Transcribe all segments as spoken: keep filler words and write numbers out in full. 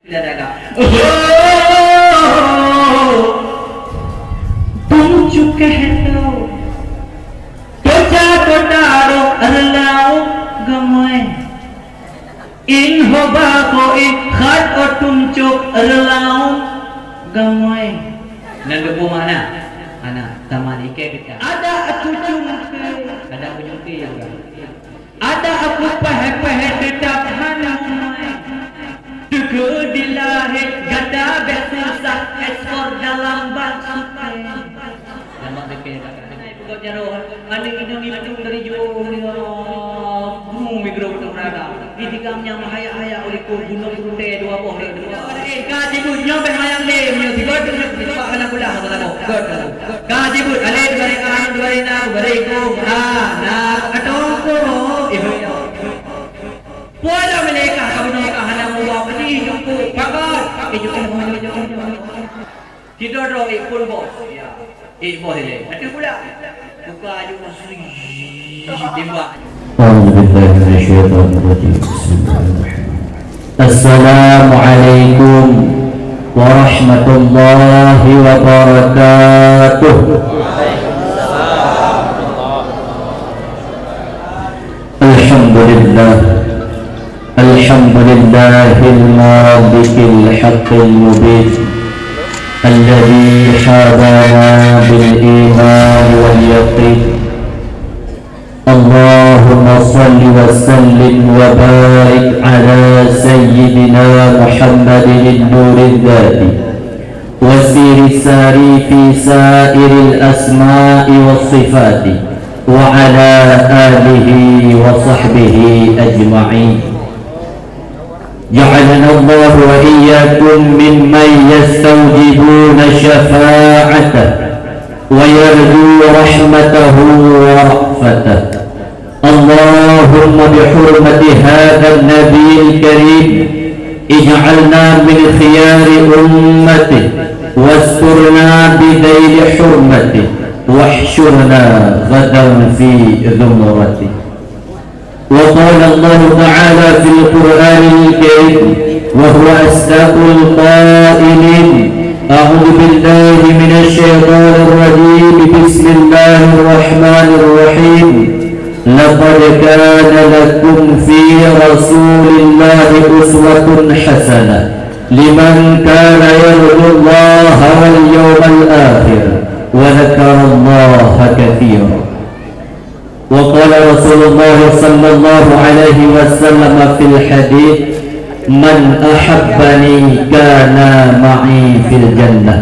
Tum cukéh tau, toja kota ro reulau gamai. In hoba ko i khat o tum cok reulau gamai. Nan geupeu mana? Ana taman iké kita. Ada aku cungké. Ada aku cungké ya. Ada aku peh-peh tetap hana humai. Teuka dilahé gata bèk susah ekspor dalam bak sukai. Nama dekat kata. Bukan jaroh. Aneuk inong ipeutung dari jauh. Guru mikro berada. Di tikam nyang hayak-hayak oleh gunung Brunei dua boh. Ka jibut nyoe bèk mayang lé, nyoe tiba tu nyoe tiba kena pulang sama-sama. Gèt. Ka jibut alé dua ringan, dua ringan, dua ringan. Ah, nah, atau ko. Eh, puasa mereka ka bunoe ka hana muwa beli jumpa pagar. Eh, jumpa. Tidur dong, eh, pun bos. Ya. Eh, bos ilé. Ada pula. Buka aju masri. Tembak. أعوذ بالله من الشيطان الرجيم. بسم الله الرحمن الرحيم. السلام عليكم ورحمة الله وبركاته. الحمد لله. الحمد لله المالك الحق المبين، الذي حبانا بالإيمان واليقين. اللهم صل وسلم وبارك على سيدنا محمد النور الذاتي، والسير الساري في سائر الأسماء والصفات، وعلى آله وصحبه أجمعين. جعلنا الله وإياكم ممن يستوجبون شفاعته ويرجو رحمته ورأفته. اللهم بحرمة هذا النبي الكريم اجعلنا من خيار أمته واسترنا بذيل حرمته واحشرنا غدا في زمرته. وقال الله تعالى في القرآن الكريم وهو أصدق القائلين: أعوذ بالله من الشيطان الرجيم. بسم الله الرحمن الرحيم. لقد كان لكم في رسول الله أسوة حسنة لمن كان يرجو الله واليوم الآخر وذكر الله كثيرا. وقال رسول الله صلى الله عليه وسلم في الحديث: من أحبني كان معي في الجنة.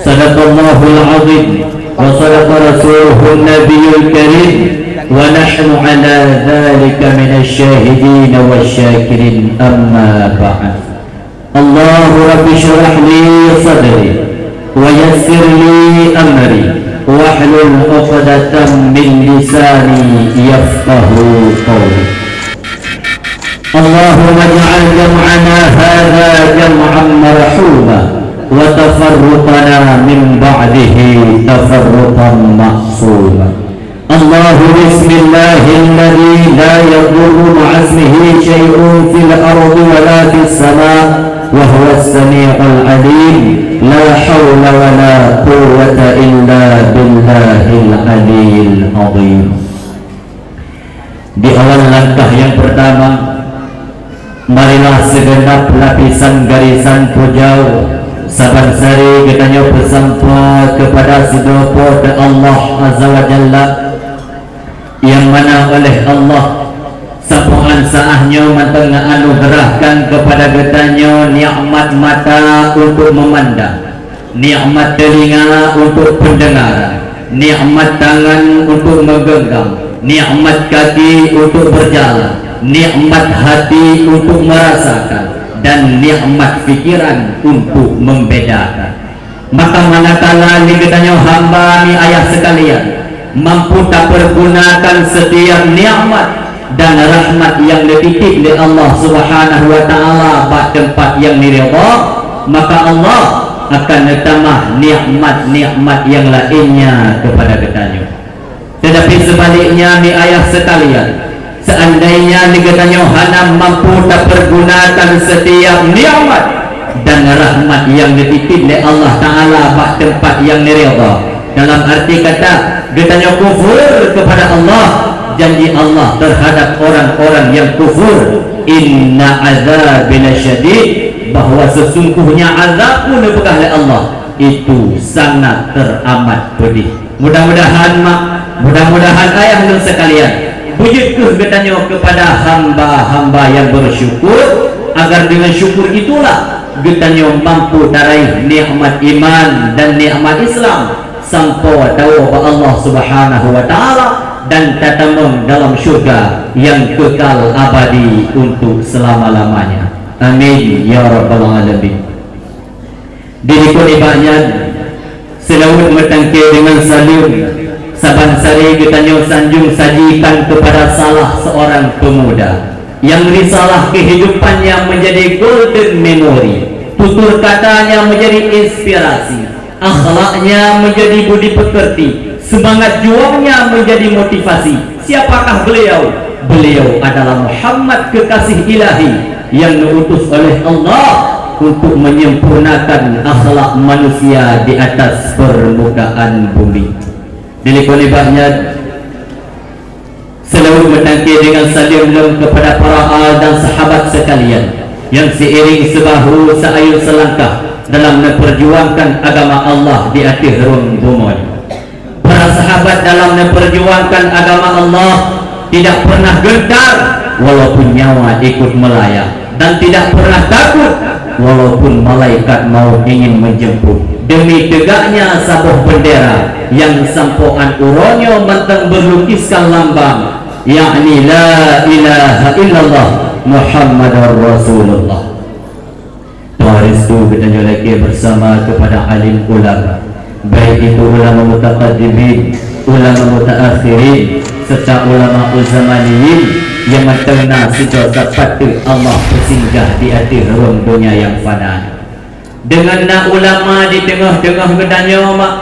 صدق الله العظيم وصدق رسوله النبي الكريم ونحن على ذلك من الشاهدين والشاكرين. أما بعد. اللهم رب اشرح لي صدري ويسر لي أمري واحلل عقدة من لساني يفقه قولي. اللهم اجعل جمعنا هذا جمعا مرحوما وتفرقنا من بعده تفرقا معصوما. الله بسم الله الذي لا يضر مع اسمه شيء في الأرض ولا في السماء وهو السميع العليم. لا حول ولا قوة إلا بالله العلي العظيم. Di awal langkah yang pertama, marilah segenap lapisan-garisan puja saban sari geutanyoe peusampoe keupada sidroe Po teu Allah Azza wa Jalla, nyang mana oleh Allah sampoean saát nyoe mantong geuanugeurahkan keupada geutanyoe nikmat mata untuk meumandang, nikmat teulinga untuk peundeungaran, nikmat tangan untuk meugeunggam, nikmat kaki untuk beujalan, nikmat hati untuk meurasakan, dan nikmat pikiran untuk membedakan. Maka manakala lé geutanyoe hamba ni ayah sekalian, mampu tapeurgunakan setiap nikmat dan rahmat nyang neutitip lé Allah Subhanahu wa Taala bak teumpat nyang neuridha, maka Allah akan neutamah nikmat-nikmat nyang lainnya keupada geutanyoe. Teutapi seubaliknya, ni ayah sekalian, seandainya ni geutanyoe hana mampu tapeurgunakan setiap nikmat, dan rahmat nyang neutitip lé Allah Ta'ala bak teumpat nyang neuridha. Dalam arti kata, geutanyoe kufur kepada Allah, janji Allah terhadap orang-orang yang kufur, "Inna azabi lasyadid," bahwa sesungguhnya azab-Ku, neupeugah lé Allah, itu sangat teramat pedih. Mudah-mudahan mak, mudah-mudahan ayah lôn sekalian, beujeuet kheueh geutanyoe kepada hamba-hamba yang bersyukur, agar dengan syukur itulah geutanyoe mampu taraih nikmat iman dan nikmat Islam, sampoe tawoe bak Allah Subhanahu wa Ta'ala dan tatamong dalam syurga yang kekal abadi untuk selama-lamanya. Amin ya rabbal alamin. Di likot nibak nyan, seulaweuet meutangke deungon saleuem, saban sari geutanyoe sanjong sajikan kepada salah seorang pemuda yang risalah kehidupannya menjadi golden memory, tutur katanya menjadi inspirasi, akhlaknya menjadi budi pekerti, semangat juangnya menjadi motivasi. Siapakah beliau? Beliau adalah Muhammad kekasih Ilahi yang diutus oleh Allah untuk menyempurnakan akhlak manusia di atas permukaan bumi. Di likot nibak nyan, seulaweuet meutangke deungon saleuem lôn kepada para al dan sahabat sekalian yang seiring sebahu seayun selangkah dalam memperjuangkan agama Allah di ateueh rhueng bumoe. Para sahabat dalam memperjuangkan agama Allah tidak pernah gentar walaupun nyawa ikut melayang, dan tidak pernah takut walaupun malaikat maut ingin menjemput, demi tegaknya saboh bendera yang sampoe uroe nyoe mantong berlukiskan lambang, yakni la ilaha illallah Muhammadar Rasulullah. Doa restu geutanyoe lakée bersama kepada alim ulama, baik itu ulama mutaqaddimin, ulama mutaakhirin, serta ulama zamaniyin nyang mantong na sidroe sapat teuk Allah peusinggah di ateueh rhueng donya nyang fana. Deungon na ulama di teungoh-teungoh geutanyoe, mak,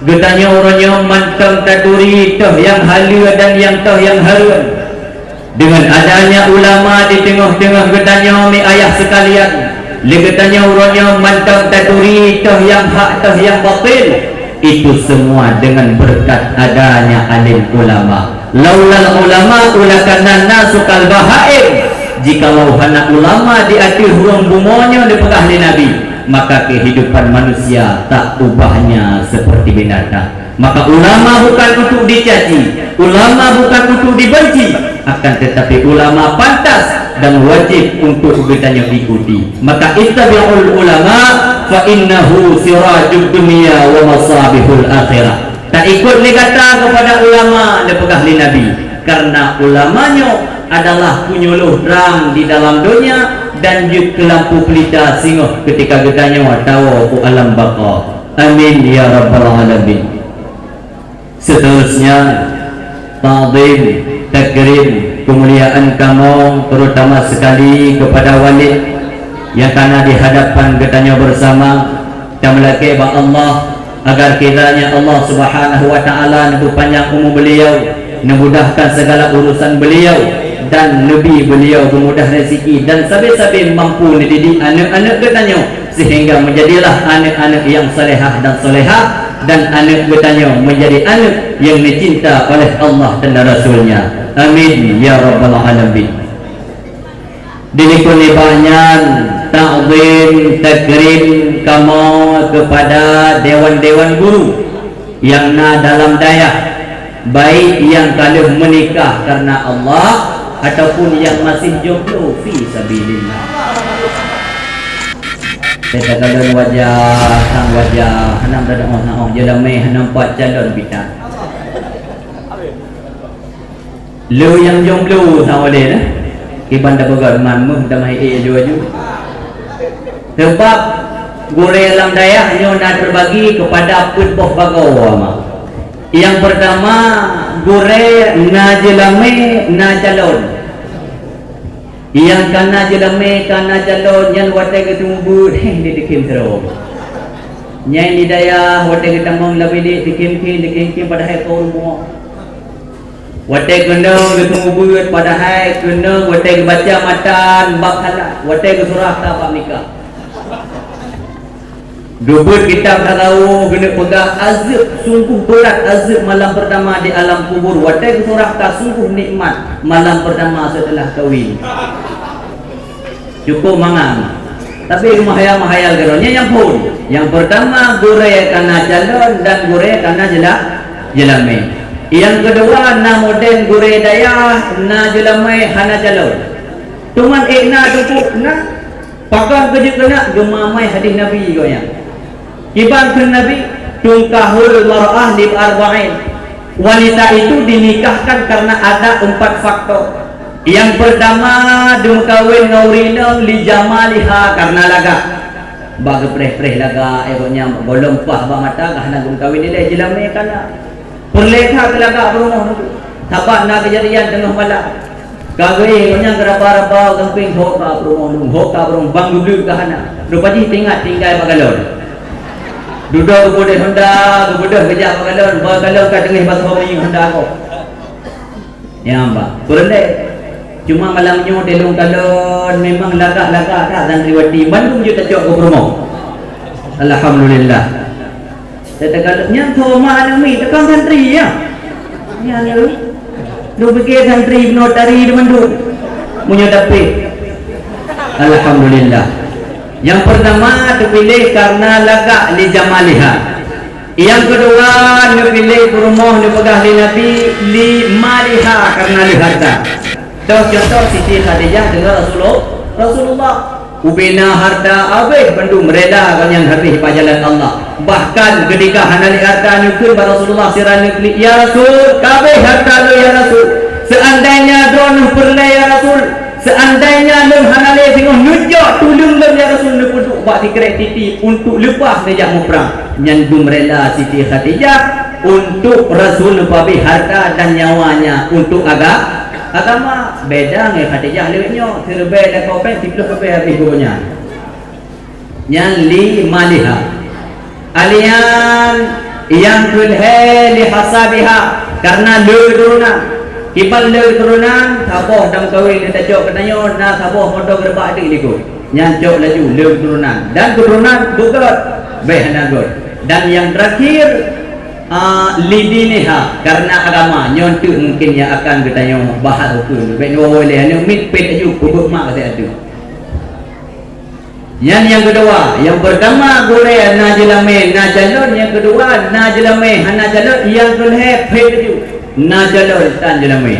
geutanyoe uroe nyoe mantong taturi toh nyang haleue dan nyang toh nyang hareuem. Dengan adanya ulama di teungoh-teungoh geutanyoe, mi ayah sekalian, lé geutanyoe uroe nyoe mantong taturi toh nyang hak toh nyang batil. Itu semua dengan berkat adanya alim ulama. Laulal ulama lakanan nasu kal bahaim. Jikalau hana ulama di ateueh rhueng bumoe nyoe, dipeugah lé Nabi, maka kehidupan manusia tak ubahnya seperti binatang. Maka ulama bukan untuk dicaci, ulama bukan untuk dibenci, akan tetapi ulama pantas dan wajib untuk geutanyoe ikuti. Maka ittabi'ul ulama fa innahu sirajud dunya wa masabihul akhirah. Taikot lé gata kepada ulama, neupeugah lé Nabi, karena ulama nyoe adalah punyuloh trang di dalam donya dan jeuet keu lampu pelita singoh ketika geutanyoe tawoe u alam baqa. Amin ya rabbal alamin. Seterusnya, ta'zim, takrim, kemuliaan kamoe, terutama sekali kepada Walid yang kana di hadapan geutanyoe bersama. Tameulakée bak Allah agar kiranya Allah Subhanahu wa Ta'ala neupeupanjang umu beliau, neumudahkan segala urusan beliau, dan neubi beliau beumudah rezeki dan sabe-sabe mampu neudidik aneuk-aneuk geutanyoe sehingga menjadilah aneuk-aneuk yang salehah dan solehah, dan aneuk geutanyoe menjadi aneuk yang dicinta oleh Allah dan Rasul-Nya. Amin ya rabbal alamin. Di likot nibak nyan, takzim takrim kamoe kepada dewan-dewan guru yang na dalam dayah, baik nyang ka lheueh meunikah karena Allah ataupun nyang masih jomblo fi sabilillah. Teuka lôn wajah, sang wajah, hana meudadak na ong jeulamé, hana nampak calon bidan. Lé nyang jomblo sang ulée na, kiban tapeugah man meuh damai ék aju-aju. Sebab gurée lam dayah nyoe na teubagi keupada peuet boh bagoe, mak. Nyang peurtama, gurée na jeulamé, na calon. Nyang ka na jeulamé, ka na calon, nyan watée geuteumeubeuet, heh, di dikhem sidroe. Nyang di dayah, watée geutamong lam bilék, dikhem-khem, dikhem-khem, padahai ka ureuëng bungöng. Watée keunong geuteumeubeuet, padahai keunong watée geubaca matan bak khalat, watée geusurah ka bak nikah. Geubeuet kitab tasawuf, geuneuk peugah azeueb, sungguh beurat azeueb malam pertama di alam kubur. Watée geusurah ka sungguh nikmat malam pertama setelah kawin. Cukup mangat. Tapi meuhayal-meuhayal keudroe nyan nyang phon. Nyang pertama gurée kana calon dan gurée kana jela-, jeulamé. Nyang keudua na model gurée dayah, na jeulamé hana calon. Teuma ék na teupeu na, pakon keu jeuet keunak geumamai hadis Nabi gobnyan. Kiban kheun Nabi, "Tunkahul mar'ah li arba'in." Wanita itu dinikahkan karena ada empat faktor. Yang pertama, dimeukawen ngon ureueng inong li jamaliha, karena lagak. Bak geupreh-preh lagak, eh, gobnyan gohlom paih bak mata, ka hana geumeukawen ilée jeulamé kana. Peureulée that keu lagak peurumoh nyoe. Saban na keujadian teungoh malam. Ka geuéh gobnyan geuraba-raba gampéng, "Ho ka peurumoh lôn, ho ka peurumoh, bang dudeuk ka hana." Rupa jih teuingat tinggai bak galon. Dudoe geubeudôh honda, geubeudôh geujak bak galon, bak galon ka teungoh bak soe miyueb honda gob. Nyan bah, peureulée. Cuma malam nyoe di lôn kalon memang lagak-lagak that santriwati, bandum jeuet tacok keu peurumoh. Alhamdulillah. Teuka nyan tho ma aneuk miet, teuka santri, ya. Nyan lé. Lôn pike santri bunoe tari di mandum. Meunyoe dapet. Alhamdulillah. Yang pertama teupiléh karena lagak li jamaliha. Yang kedua, neupiléh peurumoh neupeugah lé Nabi li maliha karena lé harta. Toh contoh Siti Khadijah deungon Rasulullah, Rasulullah. Ubena harta habéh bandum rela gobnyan habéh bak jalan Allah. Bahkan ketika hana lé harta neukheun bak Rasulullah sira neuklik, "Ya Rasul, ka habéh harta lôn ya Rasul. Seandainya droeneuh peureulée ya Rasul, seandainya lôn hana lé singoh neujok tuleueng lôn ya Rasul neupeuduek bak sikrek titi untuk leupah neujak muprang." Nyan dum rela Siti Khadijah untuk Rasul neupeuhabéh harta dan nyawanya untuk aga-, agama. Beda ngon Khadijah lewat nyoe, siribée lakoe péng, siplôh ribée habéh gobnyan. Nyan li maliha. Alian nyang keulhée li hasabiha, karena le keuturonan. Kiban le keuturonan, saboh dam kawin nyang tacok keutanyoe na saboh moto geureubak deuh likot. Nyan cok laju le keuturonan. Dan keuturonan beugöt, beh hana göt. Dan nyang terakhir, ah, li diniha, karena agama. Nyoe teuk mungkin nyang akan geutanyoe bahas ukeue. Bek nyoe lé aneuk miet pet laju, peubuet mak keu ateueh. Nyan nyang keudua, nyang pertama gurée na jeulamé na calon, nyang keudua na jeulamé hana calon, nyang keulhée phét laju na calon tan jeulamé.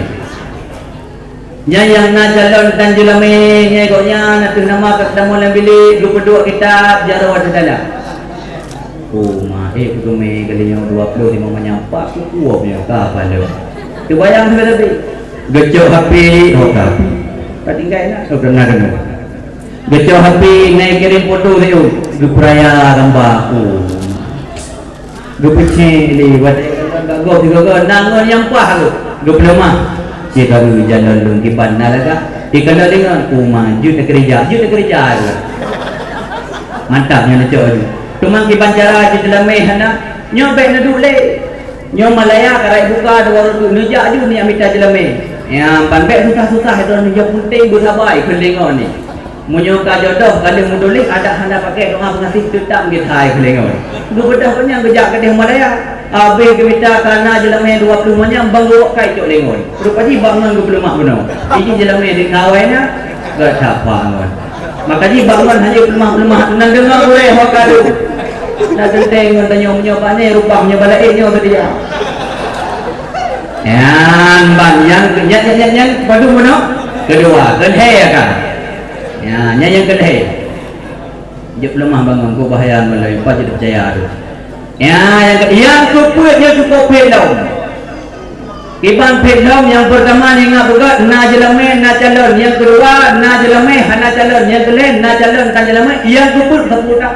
Nyan nyang na calon tan jeulamé, nyan gobnyan ateueh nama ka tamong lam bilék geupeuduek kitab jaroe ateueh dalam. Oh, ma, eh, peuteumé kali nyoe dua ploh limong manyang, pat kukuoh nyoe ka paléng. Teubayang sabe-sabe. Geucok H P, oh, ka. Ka tinggai na, oh, kena, kena. Geucok H P, nai kirém foto siuroe. Geupeuraya gamba aku. Geupeucék lé, watée geupeugah gob sigoe, na ngon nyang paih aku. Geupeuleumah. Cit baru jalan lôn kiban na lagak. Dikalon deungon, uma, jeuet teukeurija, jeuet teukeurija aku. Mantap nyan neucok laju. Teuma kiban cara jeuet jeulamé hana, nyoe bék neuduek lé. Nyoe Malaya ka rayeuk buka dua reutôh, neujak aju neujak mita jeulamé. Ya, ban bék susah-susah droeneuh, nyang peunteng beusaba, ikheun lé ngon ni. Meunyoe ka jodoh, ka lheueh meutuléh, adak hana pakai doa peungaséh, teutap geuthai keu lé ngon. Geubeudôh nyan geujak keudeh Malaya. Abéh geumita kana jeulamé dua ploh manyang, bang geuwok kai cok lé ngon. Rupa jih bak ngon geupeuleumah bunoe. Iji jeulamé di ngawai na, geucapa ngon. Maka jih bak ngon hana peuleumah-peuleumah, nan deungoe gurée ho kadu. Na teunteng ngon tanyoe meunyoe bak nyoe rupah nyoe balaéh nyoe seudia. Nyan ban nyang, nyan, nyan, nyan, nyan, padum bunoe? Keudua, keulhée ya kan? Ya, nyan nyang keulhée. Jeuet peuleumah bangon, keu bahaya ngon lagée pat jeuet peucaya tu. Ya, nyang ke-, nyang keupeuet nyoe cukup phét lom. Kiban phét lom, nyang peurtama nyang na beugöt, na jeulamé, na calon. Nyang keudua, na jeulamé, hana calon. Nyang keulhée, na calon, tan jeulamé. Nyang keupeuet sapeue that.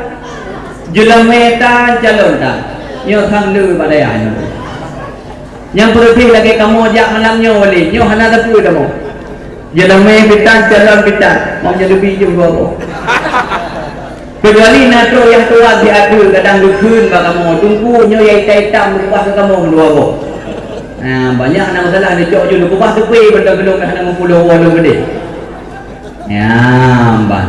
Jeulamé tan, calon tan. Nyoe sang le bak dayah nyoe. Nyang peureutih lagée kamoe jak malam nyoe wali, nyoe hana sapeue kamoe. Jeulamé bitan, calon bitan, mau nyan leubeh jeuem dua boh. Keucuali na trok yah tuha siat deuh, kadang geukheun bak kamoe, "Teungku, nyoe yah itam-itam meurubah keu kamoe meudua boh." Nah, banyak na masalah neucok ju, neukeubah teupé banda geulong hana meupulo woe lom keudeh. Nyan ban.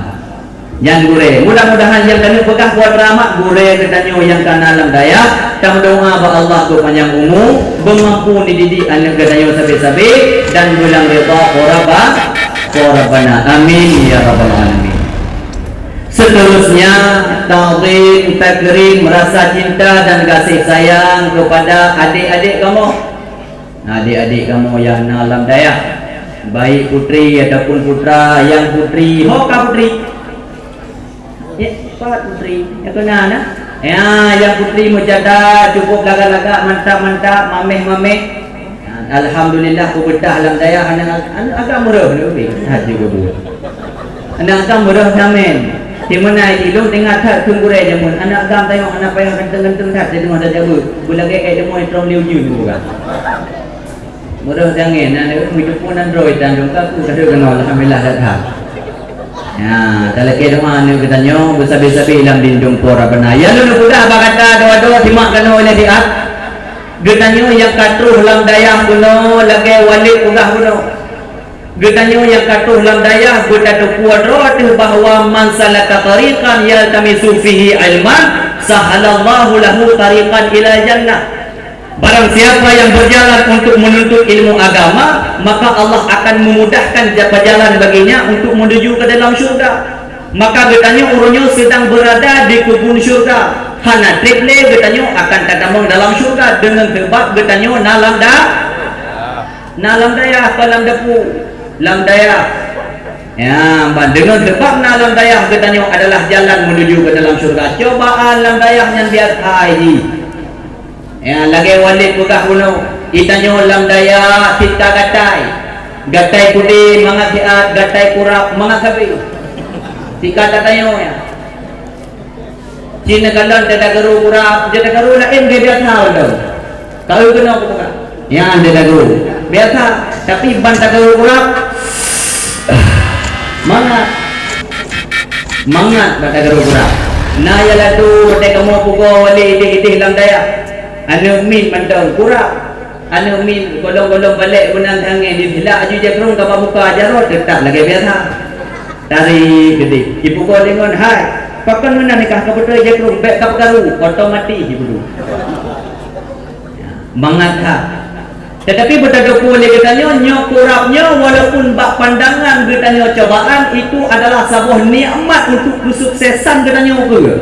Nyan gurée. Mudah-mudahan nyang taneuk peugah buet rahmat gurée geutanyoe nyang ka na lam dayah. Tameudoa bak Allah keu panyang umu, beumampu neudidik aneuk geutanyoe sabe-sabe dan beulang ridha Po Rabba-, Po Rabbana. Amin ya rabbal alamin. Seterusnya, ta'zim, takrim, rasa cinta dan kasih sayang kepada adik-adik kamoe. Adik-adik kamoe nyang na lam dayah, baik putri ataupun putra, nyang putri, ho ka putri? Ya, pat putri. Ya, keu na, na? Ya, nyang putri meucada, cukup lagak-lagak, mantap-mantap, mameh-mameh. Alhamdulillah, peubeudah lam dayah, aneuk, aneuk agam meureuh, lebih. Hati geubu. Aneuk agam meureuh samen. Di mana ilôn teuingat that keu gurée jameun. Aneuk agam tanyoe hana payah ganteng-ganteng that, jadi masa jameun. Beulagée ék deungoe trom lieu jeuet bukan. Meureuh tangen, na leueh meujupun nan droe tan dong kaku ka deuh keunoe, alhamdulillah that that. Ya, talakée doa aneuk geutanyoe beusabe-sabe lam lindong Po Rabbana. Ya lôn peugah bak gata dua-dua simak keunoe lé siat. Geutanyoe nyang ka troh lam dayah keunoe lagée Walid peugah keunoe. Geutanyoe nyang ka troh lam dayah geutateupeue droe teuh bahwa man salaka tariqan yaltamisu fihi ilman, sahalallahu lahu tariqan ilal jannah. Barang siapa yang berjalan untuk menuntut ilmu agama, maka Allah akan memudahkan ja-, jalan baginya untuk menuju ke dalam syurga. Maka geutanyoe uroe nyoe sedang berada di kebun syurga. Hana treb lé geutanyoe akan tatamong dalam syurga deungon sebab geutanyoe na lam da-, na lam dayah, kon lam dapu, lam dayah. Ya, ban deungon sebab na lam dayah geutanyoe adalah jalan menuju ke dalam syurga. Cobaan lam dayah nyan biasa jih. Ya, lagée Walid peugah bunoe, itanyoe lam dayah cit ka gatai. Gatai kudé mangat siat, gatai kurab mangat sabe. Sikat tatanyoe ya. Cit neukalon teudageru kurab, teudageru laén geubiasa ulôn. Tahu keunoe kupeugah. Ya, teudageru. Biasa, tapi ban tageru kurab, mangat. Mangat bak tageru kurab. Na ya latu watée kamoe pugoe Walid idéh-idéh lam dayah. Aneuk miet mantong kurab. Aneuk miet golom-golom balek meunan tangai disilak aju jakrong ka bak muka jaroe teutap lagée biasa. Tarék geude. Jipugoe deungon, "Hai, pakon meunan nikah ka beutôi jakrong, bék ka peukaru, otomatis jipeudong." Mangat that. Tetapi beutadeupeue lé geutanyoe, nyoe kurab nyoe walaupun bak pandangan geutanyoe cobaan, itu adalah saboh nikmat untuk keusuksesan geutanyoe keue.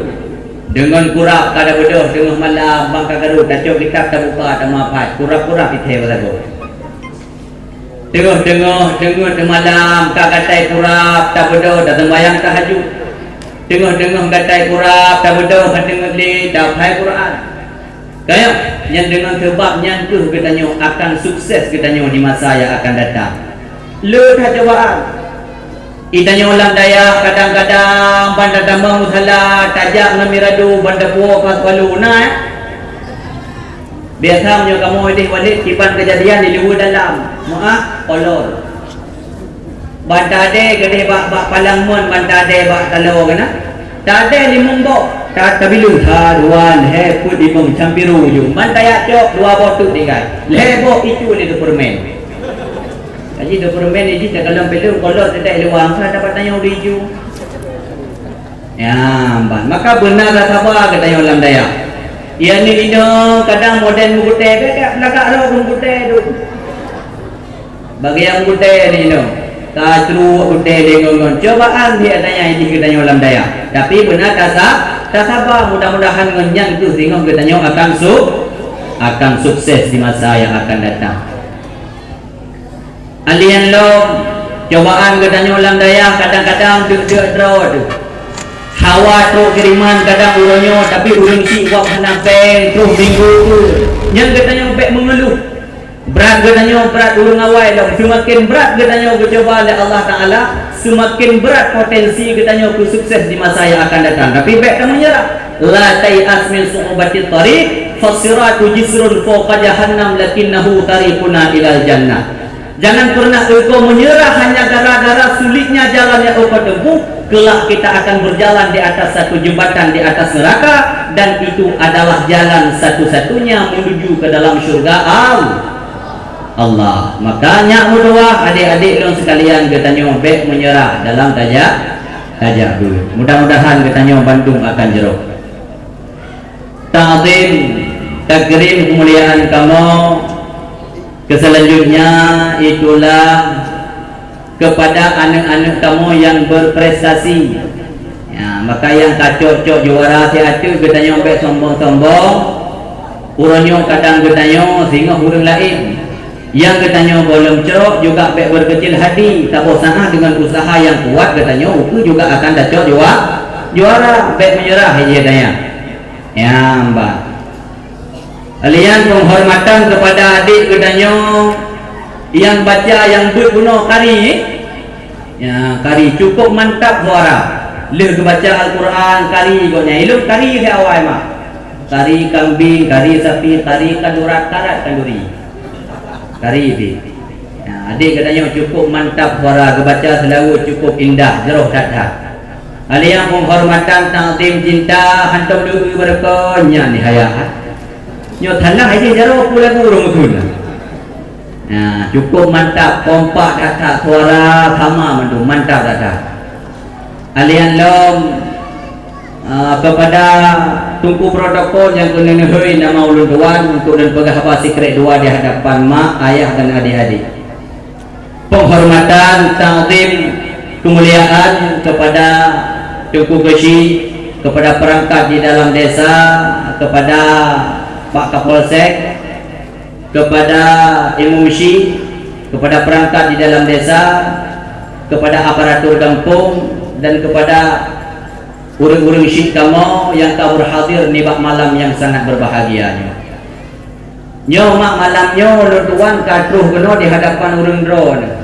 Deungon kurab ka tabeudôh teungoh malam, ban ka gadôh tacok kitab tabuka tamaphat, kurab-kurab ithée beusagoe. Teungoh-teungoh, teungoh teumalam ka gatai kurab tabeudôh taseumbahyang tahajud. Teungoh-teungoh gatai kurab tabeudôh ka teungeut lé taphai Quran. Kayok, nyang deungon seubab nyan keuh geutanyoe akan sukses geutanyoe di masa nyang akan datang. Le that cobaan. Itanyoe lam dayah kadang-kadang ban tatamong musala tajak ngon mirado ban tapuwoe ka selalu na, eh? Biasa meunyoe kamoe idéh Walid kiban keujadian di luwa dalam, meuah, kolor. Ban tadée keudeh bak, bak palang mon, ban tadée bak taloe keunan. Tadée limong boh, ta-, tabileueng, ha, dua, lhée, peuet, limong, sampiru ju. Ban tajak cok, dua boh teuk tinggai. Lhée boh icu lé teupeureumen. Kaji teupeureumen iji takalon filem, kolor teutek luwa, ka dapat tanyoe di icu. Ya, ban. Maka beuna tasaba geutanyoe lam dayah. Iya ni inoe kadang model meugutée, bèk lagak rhot meugutée tu. Bagi nyang gutée ni nyoe, ka cruek gutée lé ngon-ngon. Cobaan di atanya idéh geutanyoe lam dayah. Tapi beuna tasa-, tasaba, mudah-mudahan ngon nyan keuh singoh geutanyoe akan su-, akan sukses di masa nyang akan datang. Alien lom, cobaan geutanyoe lam dayah kadang-kadang deuk-deuk droe teuh. Hawa trok kiriman kadang uroe nyoe, tapi ureueng chik wab hana péng, troh minggu tu. Nyan geutanyoe bèk meungeuluh. Brat geutanyoe brat ureueng awai lom, seumaken brat geutanyoe geucuba lé Allah Taala, seumaken brat potensi geutanyoe keu sukses di masa nyang akan datang. Tapi bèk tameunyeurah. La tai'as min su'ubatit thariq, fassiratu jisrun fawqa jahannam, lakinnahu tariquna ilal jannah. Jangan pernah engkau menyerah hanya gara-gara sulitnya jalan yang engkau tempuh. Kelak kita akan berjalan di atas satu jembatan di atas neraka, dan itu adalah jalan satu-satunya menuju ke dalam syurga Al-, Allah. Makanya meudoa, adik-adik lôn sekalian, geutanyoe bèk menyerah dalam taja-, Tajak dulu. Mudah-mudahan geutanyoe bandum akan jroh. Ta'zim, takrim kemuliaan kamoe. Keselanjutnya itulah kepada aneuk-aneuk kamoe yang berprestasi. Ya, maka nyang ka cok-cok juara siat tu geutanyoe bèk sombong-sombong. Uroe nyoe kadang geutanyoe singoh ureueng laén. Nyang geutanyoe goh lom cok juga bèk berkecil hati, saboh saát deungon usaha nyang kuat geutanyoe ukeue juga akan tacok jua-, juara, bèk meunyeurah, hai jih tanyoe. Ya, mbak. Kalian penghormatan kepada adik geutanyoe nyang baca nyang beuet bunoe kari, eh? Ya, kari cukup mantap suara. Lheueh geubaca Al-Quran, kari gobnyan. Ilôn kari lheueh awai mah. Kari kambing, kari sapi, kari kadurat, karat kanduri. Kari pih. Ya, adik geutanyoe cukup mantap suara, geubaca seulaweuet cukup indah, jroh that-that. Kalian penghormatan, takzim, cinta, hantom leueu beureukoh nyan nihayat. Nyoe tanah aja jaroe pula ureueng meukeuna. Nah, cukup mantap, kompak that-that, suara sama mandum, mantap that-that. Kalian lom, ah, kepada Teungku protokol nyang keuneuk neuhôi nama ulôn tuan untuk lôn peugah haba sikrek dua di hadapan mak, ayah dan adik-adik. Penghormatan, takzim, kemuliaan kepada Teungku Geuchik, kepada perangkat di dalam desa, kepada Pak Kapolsek, kepada Imum Syik, kepada perangkat di dalam desa, kepada aparatur gampông, dan kepada ureueng-ureueng syik kamoe nyang ka berhadir nibak malam nyang sangat berbahagia nyoe. Nyoe mak malam nyoe lôn tuan ka troh keunoe di hadapan ureueng droeneuh.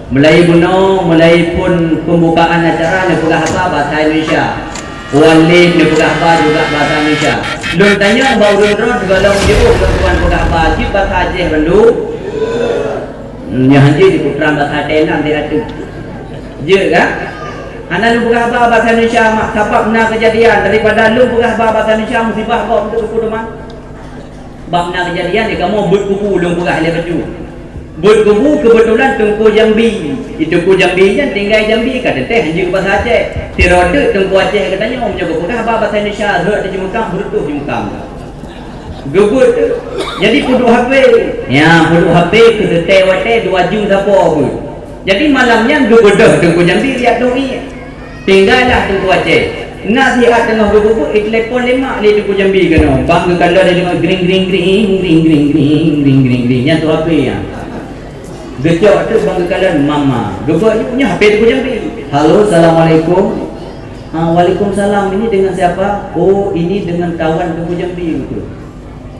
Mulai bunoe, mulai phon pembukaan acara neupeugah haba bahasa Indonesia. Wan lé neupeugah haba juga bahasa Indonesia. Lôn tanyong bak ureueng droeneuh sigohlom jiôh lôn tuan peugah haba jeuet bahasa Aceh bandum. Nyoe hanjeuet jipeutrang bahasa Thailand di ateueh. Jeuet kan? Hana lôn peugah haba bahasa Indonesia mak, sabab na keujadian daripada lôn peugah haba bahasa Indonesia musibah gob untuk teungku teuma. Bak na keujadian di kamoe beuet kubu lôn peugah ilèe bacut. Beuet kubu keubeutulan Teungku Jambi. Di Teungku Jambi nyan tinggai Jambi ka teuntèe hanjeuet bahasa Aceh. Sidroe teuk Teungku Aceh geutanyoe meunyoe geupeugah haba bahasa Indonesia rhot di Jeumukam, beureutoh Jeumukam. Geubeuet. Jadi peuduek hapé. Ya, peuduek hapé keu teuntèe watèe dua jeuem sapo beuet. Jadi malam nyan geubeudôh Teungku Jambi riyak dong ié. Tinggai lah Teungku Aceh. Na siat teungoh geubeubeuet, itelepon lé mak lé Teungku Jambi keunoe. Bang geukalon lé deungon gring, gring, gring. Nyan tu hapé nyan. Geucok teuk bang geukalon mama. Geubeuet nyoe hapé Teungku Jambi. Halo, assalamualaikum. Ah, waalaikumsalam. Ini dengan siapa? Oh, ini dengan kawan Teungku Jambi betul.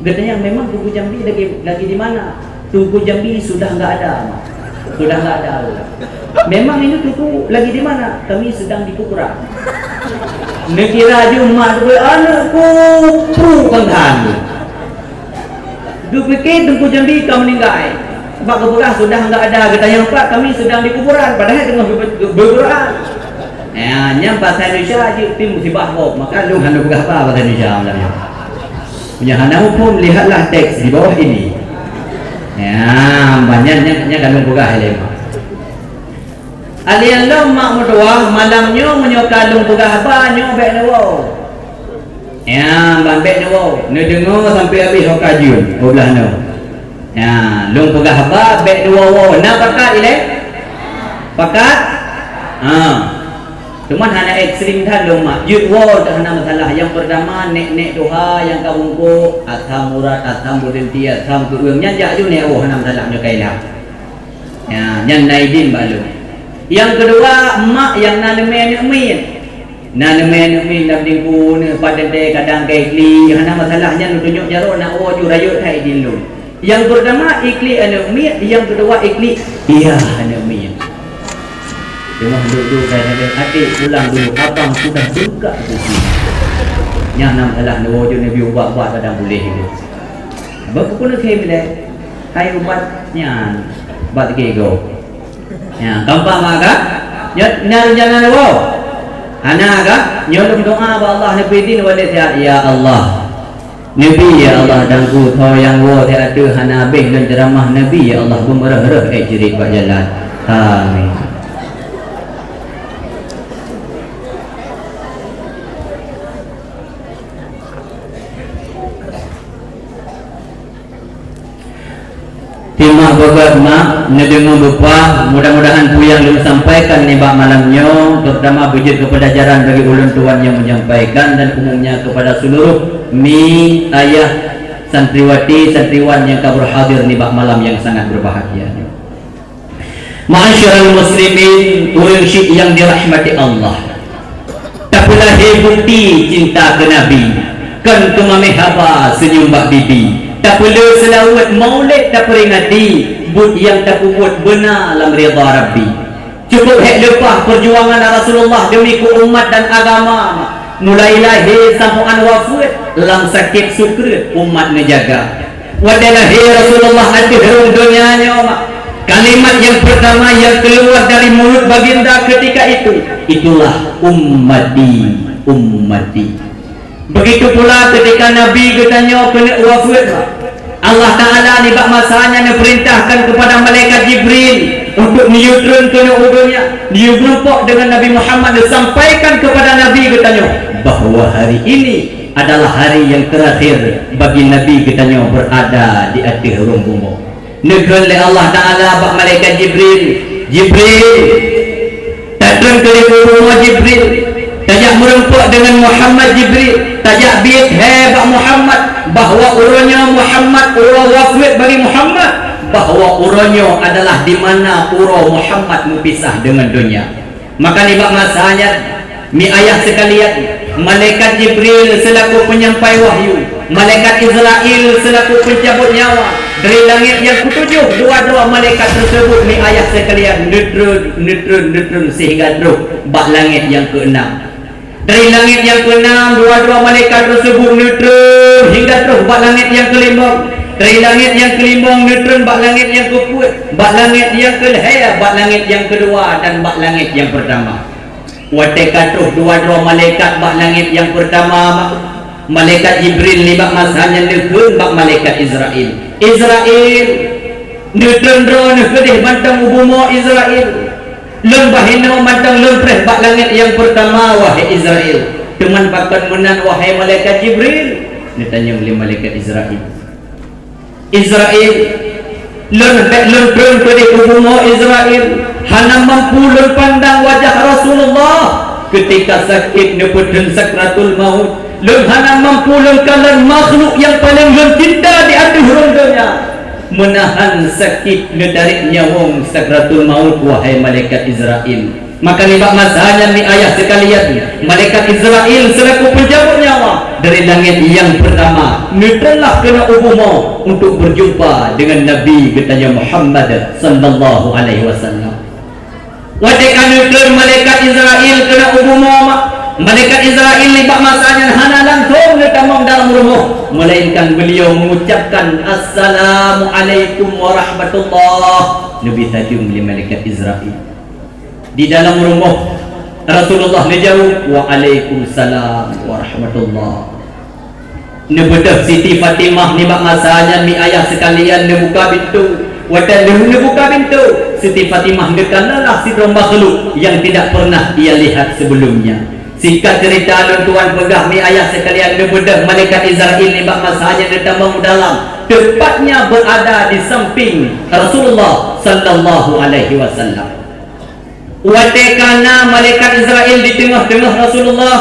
Katanya, "Memang Teungku Jambi lagi, lagi di mana?" "Teungku Jambi sudah nggak ada, Mak. Sudah nggak ada." "Memang ini Teungku lagi di mana?" "Kami sedang di kuburan." Neukira ju mak tu, aneuk kubu pangkahan tu. Geupike Teungku Jambi ka meuninggai. Bak geupeugah sudah nggak ada, geutanyong, "Pak, kami sedang di kuburan," padahai teungoh geu-, geu-, geukuburan. Ya, nyan bahasa Indonesia jeuet pih musibah gob. Maka lôn hana peugah haba bahasa Indonesia malam nyoe. Meunyoe hana muphom, lihatlah teks di bawah ini. Ya, banyak nyan, nyan ka lôn peugah ilèe mak. Alèh lom mak meutuah, malam nyoe meunyoe ka lôn peugah haba, nyoe bèk neuwoe. Ya, ban bèk neuwoe. Neudeungoe sampoe habéh ho ka jeuem, bublaih nyoe. Ya, lôn peugah haba bèk neuwoe-woe. Na pakat ilèe? Pakat? Ha. Cuman hana ekstrem that lôn mak. Jeuet woe teuh hana masalah. Nyang peurtama, nèk-nèk tuha nyang ka bungkôk, asam urat, asam beureuti, asam keueung. Nyan jak ju nèk woe hana masalah nyoe ka ilham. Ya, nyan na idin bak lôn. Nyang keudua, mak nyang na leumèe aneuk miet. Na leumèe aneuk miet lam teungku neuh, pat teuntèe kadang ka iklik, hana masalah nyan lôn tunyok jaroe nak woe ju rayeuk that idin lôn. Nyang peurtama iklik aneuk miet, nyang keudua iklik yah aneuk miet. Teuma duek-duek ka lagèe até pulang dulu, abang sudah bengkak gusi. Nyan na masalah neuwoe ju neubi ubat-ubat kadang puléh ju. Abang pukul neukhém ilèe. Hai ubat nyan, ubat gego. Ya, gampang maka. Nyoe, nyan rencana neuwoe. Hana ka? Nyoe lôn doa bak Allah neupeuidin walé sihat. Ya Allah, neubi ya Allah, dan ku tho nyang woe siat teuh hana habéh lôn ceuramah, neubi ya Allah, beumeureuh-reuh ék ceurit bak jalan. Amin. Simak beugét mak, neudeungoe beupah, mudah-mudahan peue nyang lôn sampaikan nibak malam nyoe, terutama beujeuet keu peulajaran bagi ulôn tuan nyang menyampaikan dan umumnya kepada seluruh mi, ayah, santriwati, santriwan nyang ka berhadir nibak malam nyang sangat berbahagia nyoe. Ma'asyiral muslimin, ureuëng syiek nyang dirahmati Allah. Tapeulahé bukti cinta keu Nabi, kon keu mamèh haba seunyum bak bibi. Tapeulheueh seulaweuet maulid tapeuringati, buet nyang tapeubuet beuna lam ridha Rabbi. Cukup hék leupah peujuangan Rasulullah deumi keu umat dan agama, mulai lahé sampoe wafeuet, lam sakét sukreut umat neujaga. Watèe lahé Rasulullah ateueh rhueng donya nyoe, kalimat nyang peurtama nyang keuluar dari mulut baginda ketika itu, itulah, "Ummati, ummati." Begitu pula ketika Nabi geutanyoe keuneuk wafeuet, Allah Ta'ala nibak masa nyan neupeurintahkan kepada malaikat Jibril untuk neuyue treun keunoe u donya, neuyue meurumpok deungon Nabi Muhammad, neusampaikan kepada Nabi geutanyoe bahwa hari ini adalah hari yang terakhir bagi Nabi geutanyoe berada di ateueh rhueng bumoe. Neukheun lé Allah Ta'ala bak malaikat Jibril, "Jibril, tatreun keudeh u bumoe Jibril, tajak meurumpok deungon Muhammad Jibril, tajak biet hai bak Muhammad bahwa uroe nyoe Muhammad uroe wafeuet bagi Muhammad, bahwa uroe nyoe adalah di mana uroe Muhammad meupisah deungon donya." Maka nibak masa nyan, mi ayah sekalian, malaikat Jibril selaku penyampai wahyu, malaikat Israel selaku pencabut nyawa, dari langét nyang ketujuh dua droe malaikat tersebut, mi ayah sekalian, neutreun, neutreun, neutreun sehingga troh bak langét nyang keenam. Dari langét nyang keenam, dua droe malaikat tersebut neutreun hingga troh bak langét nyang kelimong. Dari langét nyang kelimong neutreun bak langét nyang keupeuet, bak langét nyang keulhèe, bak langét nyang keudua, dan bak langét nyang peurtama. Watèe ka troh dua droe malaikat bak langét nyang peurtama, malaikat Jibril nibak masa nyan neukheun bak malaikat Israel, "Israel, neutreun droeneuh keudeh mantong u bumoe, Israel. Lôn bah inoe mantong lôn preh bak langét nyang peurtama, wahai Israel. Teuma pakon meunan, wahai malaikat Jibril?" Neutanyong lé malaikat Israel. "Israel, lôn bèk lôn treun keudeh u bumoe, Israel. Hana mampu lôn pandang wajah Rasulullah ketika sakét neupeutheun sakratul maut. Lôn hana mampu lôn kalon makhluk nyang paleng lôn cinta di ateueh rhueng donya meunahan sakét neutarek nyawöng sakratul maut, wahai malaikat Israel." Maka nibak masa nyan, mi ayah sekalian, malaikat Israel selaku pencabut nyawa dari langét nyang peurtama neutreunlah keunoe u bumoe untuk berjumpa dengan Nabi geutanyoe Muhammad sallallahu alaihi wasallam. Watèe ka neutreun malaikat Israel keunoe u bumoe, ma-, malaikat Israel nibak masa nyan hana langsong geutamong dalam rumoh, melainkan beliau mengucapkan, "Assalamualaikum warahmatullah." Neubi tajong lé malaikat Israel. Di dalam rumoh, Rasulullah neujaweueb, "Waalaikumsalam warahmatullah." Neubeudôh Siti Fatimah nibak masa nyan, mi ayah sekalian, neubuka pintoe. Watèe lheueh neubuka pintoe, Siti Fatimah neukalonlah sidroe makhluk nyang tidak pernah ia lihat sebelumnya. Singkat cerita, lôn tuan peugah, mi ayah sekalian, neubeudôh malaikat Israel nibak masa nyan neutamong u dalam, tepatnya berada di samping Rasulullah sallallahu alaihi wasallam. Watèe ka na malaikat Israel di teungoh-teungoh Rasulullah,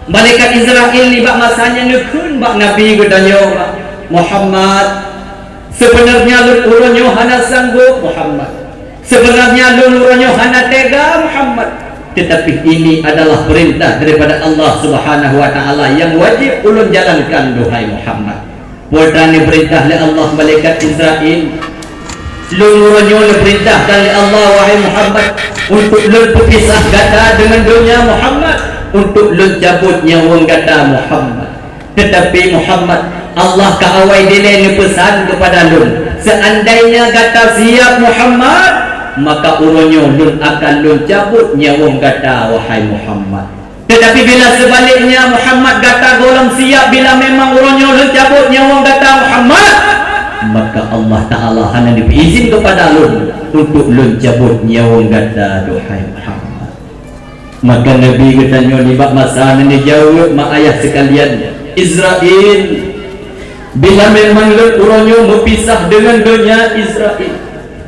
malaikat Israel nibak masa nyan neukheun bak Nabi geutanyoe, "Muhammad, seubeunarnya lôn uroe nyoe hana sanggob, Muhammad. Seubeunarnya lôn uroe nyoe hana tega, Muhammad. Teutapi ini adalah peurintah daripada Allah Subhanahu wa Ta'ala nyang wajéb ulôn jalankan, duhai Muhammad." Peue tan neupeurintah lé Allah malaikat Israel, "Lôn uroe nyoe neupeurintahkan lé Allah, wahai Muhammad, untuk lôn peupisah gata deungon donya, Muhammad, untuk lôn cabot nyawöng gata, Muhammad. Teutapi, Muhammad, Allah ka awai dilèe neupeusan keupada lôn, seuandainya gata siap, Muhammad, maka uroe nyoe lôn akan lôn cabot nyawöng gata, wahai Muhammad. Teutapi bila seubaliknya, Muhammad, gata gohlom siap bila memang uroe nyoe lôn cabot nyawöng gata, Muhammad, maka Allah Ta'ala hana neubri izin keupada lôn untuk lôn cabot nyawöng gata, duhai Muhammad." Maka Nabi geutanyoe nibak masa nyan neujaweueb, ma ayah sekalian, "Israel, Bila memang lôn uroe nyoe meupisah deungon donya Israel,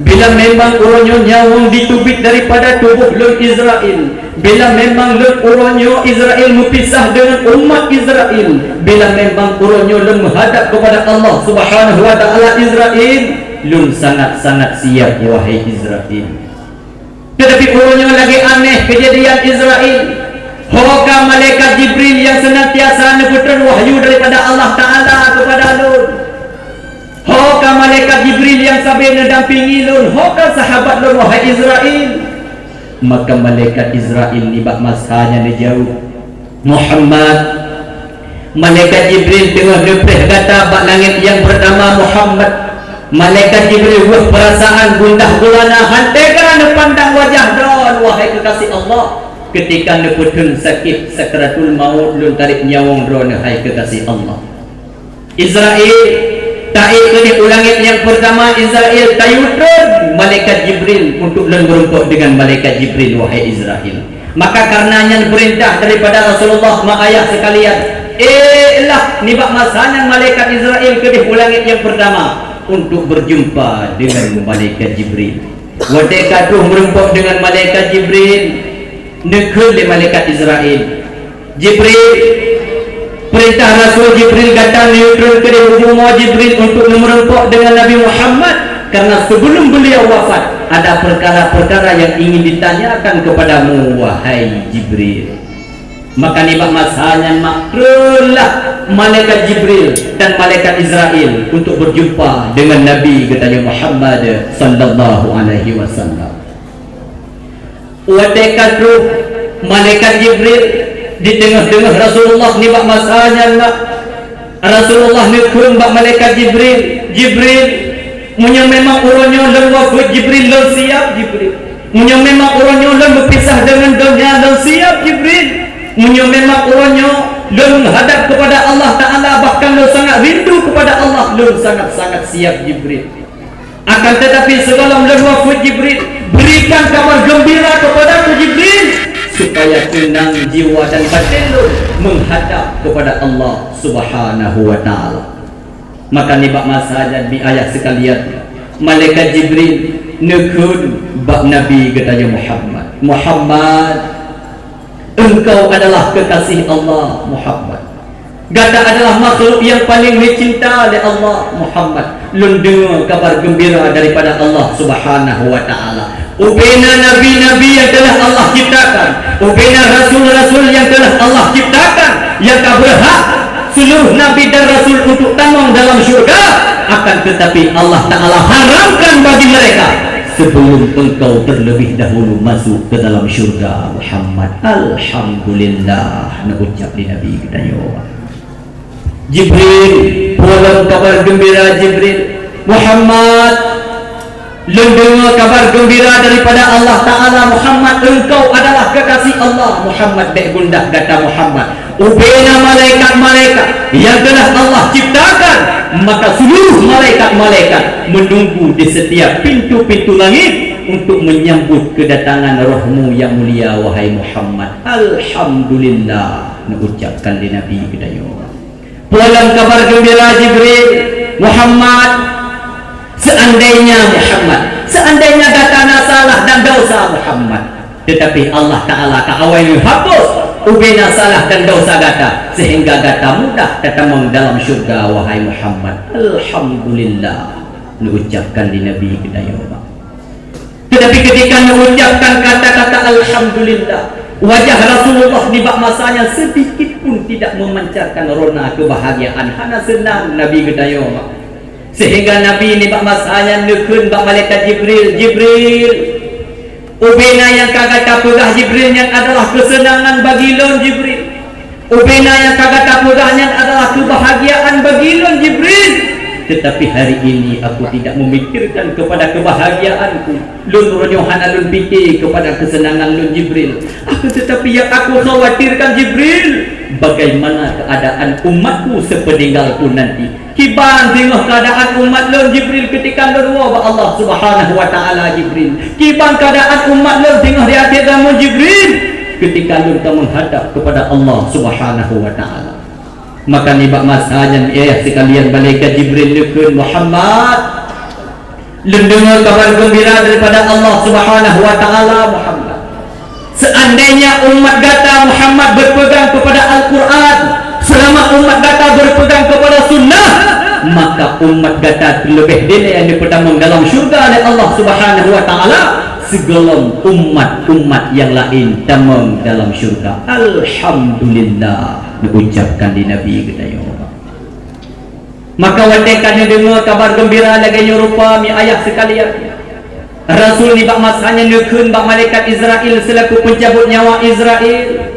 bila memang uroe nyoe nyawöng jiteubiet daripada tuboh lôn Israel, bila memang lôn uroe nyoe Israel meupisah deungon umat Israel, bila memang uroe nyoe lôn meuhadab keupada Allah Subhanahu wa Taala Israel, lôn sangat-sangat siab, wahai Israel. Teutapi uroe nyoe lagée aneh keujadian Israel. Ho ka malaikat Jibril nyang seunantiasa neupeutrön wahyu daripada Allah Taala keupada lôn. Ho ka malaikat Jibril nyang sabe neudampingi lôn, ho ka sahabat lôn, wahai Israel. Maka malaikat Israel nibak masa nyan neujaweueb, Muhammad, malaikat Jibril teungoh neupreh gata bak langét nyang peurtama, Muhammad. Malaikat Jibril weueh peurasaan gundah gulana han teuga neupandang wajah droe, wahai keukaséh Allah. Keutika neupeutheun sakét sakratul maut, lôn tarek nyawöng droe, hai keukaséh Allah. Israel, taék keudeh u langét nyang peurtama, Israel, tayue treun malaikat Jibril untuk lôn meurumpok deungon malaikat Jibril, wahai Israel. Maka kareuna nyan peurintah daripada Rasulullah, mak ayah sekalian, ék lah nibak masa nyan malaikat Israel keudeh u langét nyang peurtama untuk beujumpa deungon malaikat Jibril. Watée ka troh meurumpok deungon malaikat Jibril, neukheun lé malaikat Israel, Jibril, peurintah Rasul Jibril gata neutreun keudeh u bumoe Jibril untuk neumeurumpok deungon Nabi Muhammad, kareuna sebelum beliau wafat, ada perkara-perkara yang ingin ditanyakan kepadamu, wahai Jibril. Maka nibak masa nyan mak treunlah malaikat Jibril dan malaikat Israel untuk berjumpa dengan Nabi geutanyoe Muhammad sallallahu alaihi wasallam. Watée ka troh malaikat Jibril di teungoh-teungoh Rasulullah nibak masa nyan, Rasulullah neukheun bak malaikat Jibril, "Jibril, meunyoe memang uroe nyoe lôn wafeuet, Jibril, lôn siab, Jibril. Meunyoe memang uroe nyoe lôn beupisah deungon donya, lôn siab, Jibril. Meunyoe memang uroe nyoe lôn meuhadab keupada Allah Taala, bahkan lôn sangat rindu keupada Allah, lôn sangat-sangat siab, Jibril." Akan tetapi, sigohlom lôn wafeuet, Jibril, berikan kabar geumbira keupadaku, Jibril, supaya teunang jiwa dan baten lôn meuhadab keupada Allah Subhanahu wa Taala. Maka nibak masa nyan, mi ayah sekalian, malaikat Jibril neukheun bak Nabi geutanyoe Muhammad, "Muhammad, engkau adalah kekasih Allah, Muhammad. Gata adalah makhluk yang paling dicinta lé Allah, Muhammad. Lôn deungoe kabar geumbira daripada Allah Subhanahu wa Taala. Ubena nabi-nabi nyang teungoh Allah ciptakan, ubena rasul-rasul nyang teungoh Allah ciptakan, nyang ka beurhak seuluruh nabi dan rasul untuk tamong dalam syurga, akan tetapi Allah Taala haramkan bagi mereka sebelum engkau terlebih dahulu masuk ke dalam syurga, Muhammad." "Alhamdulillah," neucap lé Nabi geutanyoe. "Jibril, peue lom kabar geumbira, Jibril?" "Muhammad, lôn deungoe kabar geumbira daripada Allah Taala, Muhammad, engkau adalah kekasih Allah, Muhammad, bék gundah gata, Muhammad. Ubena malaikat-malaikat nyang teungoh Allah ciptakan, maka seuluruh malaikat-malaikat menunggu di setiap pintu-pintu langit untuk menyambut kedatangan rohmu yang mulia, wahai Muhammad." "Alhamdulillah," neucapkan lé Nabi geutanyoe. "Peue lom kabar geumbira, Jibril?" "Muhammad, seandainya, Muhammad, seandainya gata na salah dan dosa, Muhammad, tetapi Allah Taala ka awai hapus ubena salah dan dosa gata, sehingga gata mudah tatamong dalam syurga, wahai Muhammad." "Alhamdulillah," neucapkan lé Nabi geutanyoe. Tetapi ketika neucapkan kata-kata "Alhamdulillah", wajah Rasulullah nibak masa nyan sedikit pun tidak memancarkan rona kebahagiaan, hana seunang Nabi geutanyoe. Sehingga Nabi nibak masa nyan neukheun bak malaikat Jibril, "Jibril, ubena nyang ka gata peugah, Jibril, nyan adalah keuseunangan bagi lôn, Jibril. Ubena nyang ka gata peugah nyan adalah keubahagiaan bagi lôn, Jibril. Tetapi hari ini aku tidak memikirkan kepada kebahagiaanku. Lôn uroe nyoe hana lôn pike kepada keuseunangan lôn, Jibril. Akan tetapi nyang aku khawatirkan, Jibril, bagaimana keadaan umatku sepeninggalku nanti. Kiban teungoh keuadaan umat lôn, Jibril, keutika lôn woe bak Allah Subhanahu wa Taala, Jibril. Kiban keuadaan umat lôn teungoh di akhé zaman, Jibril, keutika lôn ka meuhadab keupada Allah Subhanahu wa Taala." Maka nibak masa nyan, ayah sekalian, malaikat Jibril neukheun, "Muhammad, lôn deungoe kabar geumbira daripada Allah Subhanahu wa Taala, Muhammad. Seandainya umat gata, Muhammad, berpegang kepada Al-Quran, selama umat gata berpegang kepada sunnah, maka umat gata leubeh dilée neupeutamong dalam syurga lé Allah Subhanahu wa Taala, sigohlom umat-umat nyang laén tamong dalam syurga." "Alhamdulillah," neucapkan lé Nabi geutanyoe. Maka watée ka neudeungoe kabar geumbira lagée nyoe rupa, mi ayah sekalian, Rasul nibak masa nyan neukheun bak malaikat Israel selaku pencabut nyawa, "Israel,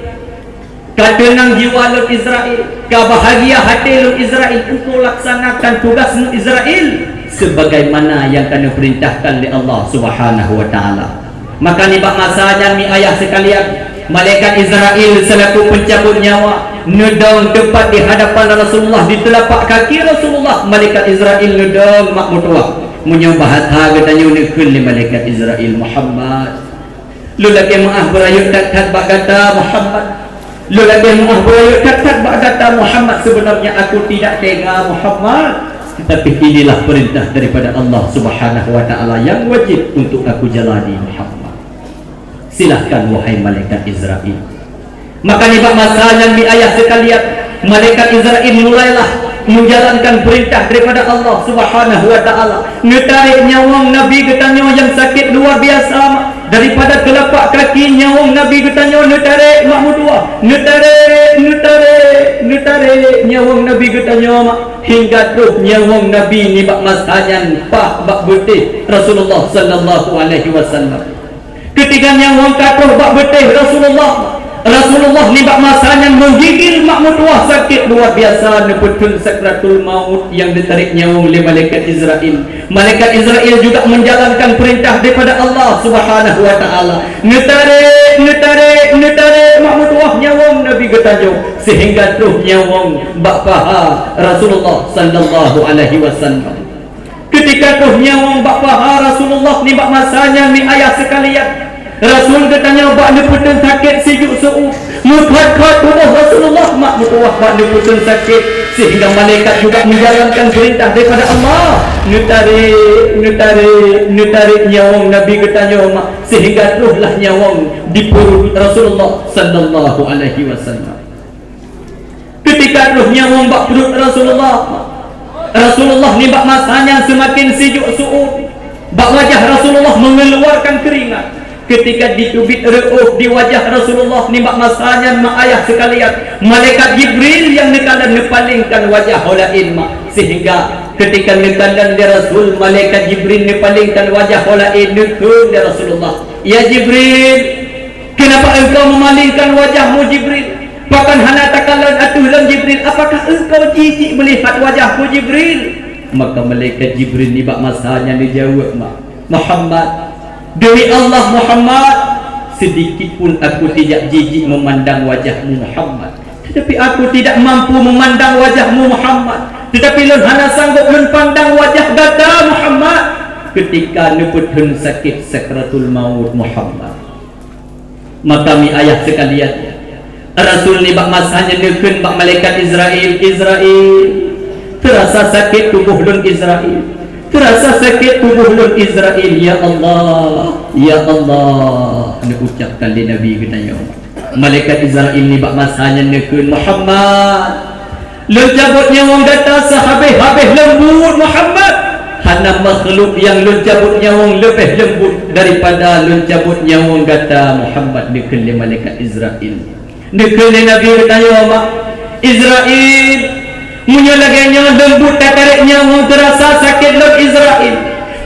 ka teunang jiwa lôn, Israel, ka bahagia até lôn, Israel, engkau laksanakan tugasmu, Israel, sebagaimana nyang ka neupeurintahkan lé Allah Subhanahu wa Taala." Maka nibak masa nyan, mi ayah sekalian, malaikat Israel selaku pencabut nyawa neudong teumpat di hadapan Rasulullah, di teulapak kaki Rasulullah. Malaikat Israel neudong, mak meutuwah. Meunyoe bahasa geutanyoe, neukheun lé malaikat Israel, "Muhammad, lôn lagée meu'ah beurayeuk that-that bak gata, Muhammad. Lôn lagée meu'ah beurayeuk that-that bak gata, Muhammad. Sebenarnya aku tidak tega, Muhammad. Tetapi inilah perintah daripada Allah Subhanahu wa Taala yang wajib untuk aku jalani, Muhammad. Silahkan, wahai malaikat Israel." Maka nibak masa nyan, mi ayah sekalian, malaikat Israel mulailah menjalankan perintah daripada Allah Subhanahu wa Taala. Neutarek nyawöng Nabi geutanyoe nyang sakét luar biasa, daripada teulapak kaki nyawöng Nabi geutanyoe neutarek, mak meutuwah. Neutarek, neutarek, neutarek nyawöng Nabi geutanyoe, mak, hingga troh nyawöng Nabi nibak masa nyan paih bak beutéh Rasulullah sallallahu alaihi wasallam. Keutika nyawöng ka troh bak beutéh Rasulullah, Rasulullah nibak masa nyan menggigil, mak meutuwah, sakét luar biasa, neupeutheun sakratul maut nyang neutarek nyawöng lé malaikat Israel. Malaikat Israel juga menjalankan perintah daripada Allah Subhanahu wa Taala. Neutarek, neutarek, neutarek, mak meutuwah, nyawöng Nabi geutanyoe, sehingga troh nyawöng bak paha Rasulullah sallallahu alaihi wasallam. Keutika troh nyawöng bak paha Rasulullah nibak masa nyan, mi ayah sekalian, Rasul geutanyoe bak neupeutheun sakét sijuek seu-uem. Meukhot-khot tuboh Rasulullah, mak meutuwah, bak neupeutheun sakét, sehingga malaikat juga menjalankan perintah daripada Allah. Neutarek, neutarek, neutarek nyawöng Nabi geutanyoe, mak, sehingga trohlah nyawöng di pruet Rasulullah sallallahu alaihi wasallam. Keutika troh nyawöng bak pruet Rasulullah, Rasulullah nibak masa nyan seumaken sijuek seu-uem. Bak wajah Rasulullah mengeluarkan keuringat. Keutika jiteubiet reuôh di wajah Rasulullah nibak masa nyan, mak ayah sekalian, malaikat Jibril nyang neukalon neupalingkan wajah ho laén, mak. Sehingga keutika neukalon lé Rasul, malaikat Jibril neupalingkan wajah ho laén, neukheun lé Rasulullah, "Ya Jibril, kenapa engkau memalingkan wajahmu, Jibril? Pakon hana takalon ateueh lôn, Jibril? Apakah engkau jijik melihat wajahku, Jibril?" Maka malaikat Jibril nibak masa nyan neujaweueb, mak, "Muhammad, demi Allah, Muhammad, sedikit pun aku tidak jijik memandang wajahmu, Muhammad. Tetapi aku tidak mampu memandang wajahmu, Muhammad. Tetapi lôn hana sanggob lôn pandang wajah gata, Muhammad, keutika neupeutheun sakét sakratul maut, Muhammad." Maka mi ayah sekalian, Rasul nibak masa nyan neukheun bak malaikat Israel, "Israel, teurasa sakét tuboh lôn, Israel. Teurasa sakét tuboh lôn, Israel. Ya Allah, ya Allah," neucapkan lé Nabi geutanyoe. Malaikat Israel nibak masa nyan neukheun, "Muhammad, lôn cabot nyawöng gata sahabéh-habéh leumbut, Muhammad. Hana makhluk nyang lôn cabot nyawöng leubeh leumbut daripada lôn cabot nyawöng gata, Muhammad," neukheun lé malaikat Israel. Neukheun lé Nabi geutanyoe, mak, "Israel, meunyoe lagée nyoe leumbut tatarek nyawöng, teurasa sakét lôn, Israel.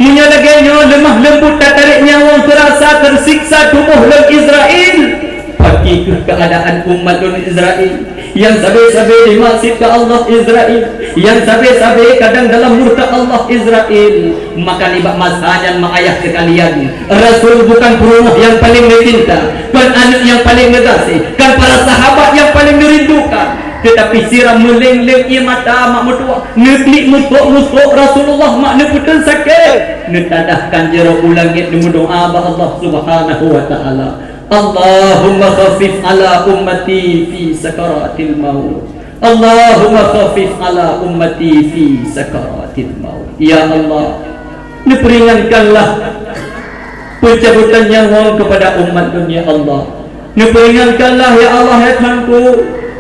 Meunyoe lagée nyoe leumah leumbut tatarek nyawöng, teurasa teusiksa tuboh lôn, Israel. Pakri kheueh keuadaan umat lôn, Israel, nyang sabe-sabe jimaksiat keu Allah, Israel, nyang sabe-sabe kadang dalam murka Allah, Israel." Maka nibak masa nyan, mak ayah sekalian, Rasul bukan peurumoh nyang paleng neucinta, kon aneuk nyang paleng neugaséh, kon para sahabat nyang paleng neurindukan, teutapi sira meuleng-leng ié mata, mak meutuwah, neuklik musok-musok Rasulullah, mak, neupeutheun sakét, neutadahkan jaroe u langét, neumeudoá bak Allah Subhanahu wa Taala, "Allahumma khaffif ala ummati fi sakaratil maut." Allahumma khaffif ala ummati fi sakaratil maut. Ya Allah, neuperingankanlah pencabutan nyawöng kepada umat lôn, ya Allah. Neuperingankanlah, ya Allah, ya Tuhanku,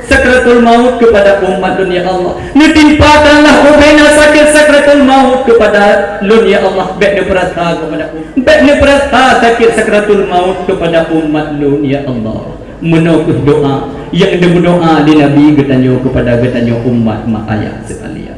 sakratul maut kepada umat lôn, ya Allah. Neutimpakanlah ubena sakét sakratul maut kepada lôn, ya Allah. Bék neupeurasa kepada, bék neupeurasa sakét sakratul maut kepada umat lôn, ya Allah. Meunoe kheueh doa nyang geumeudoa lé Nabi geutanyoe kepada geutanyoe umat mak ayah sekalian.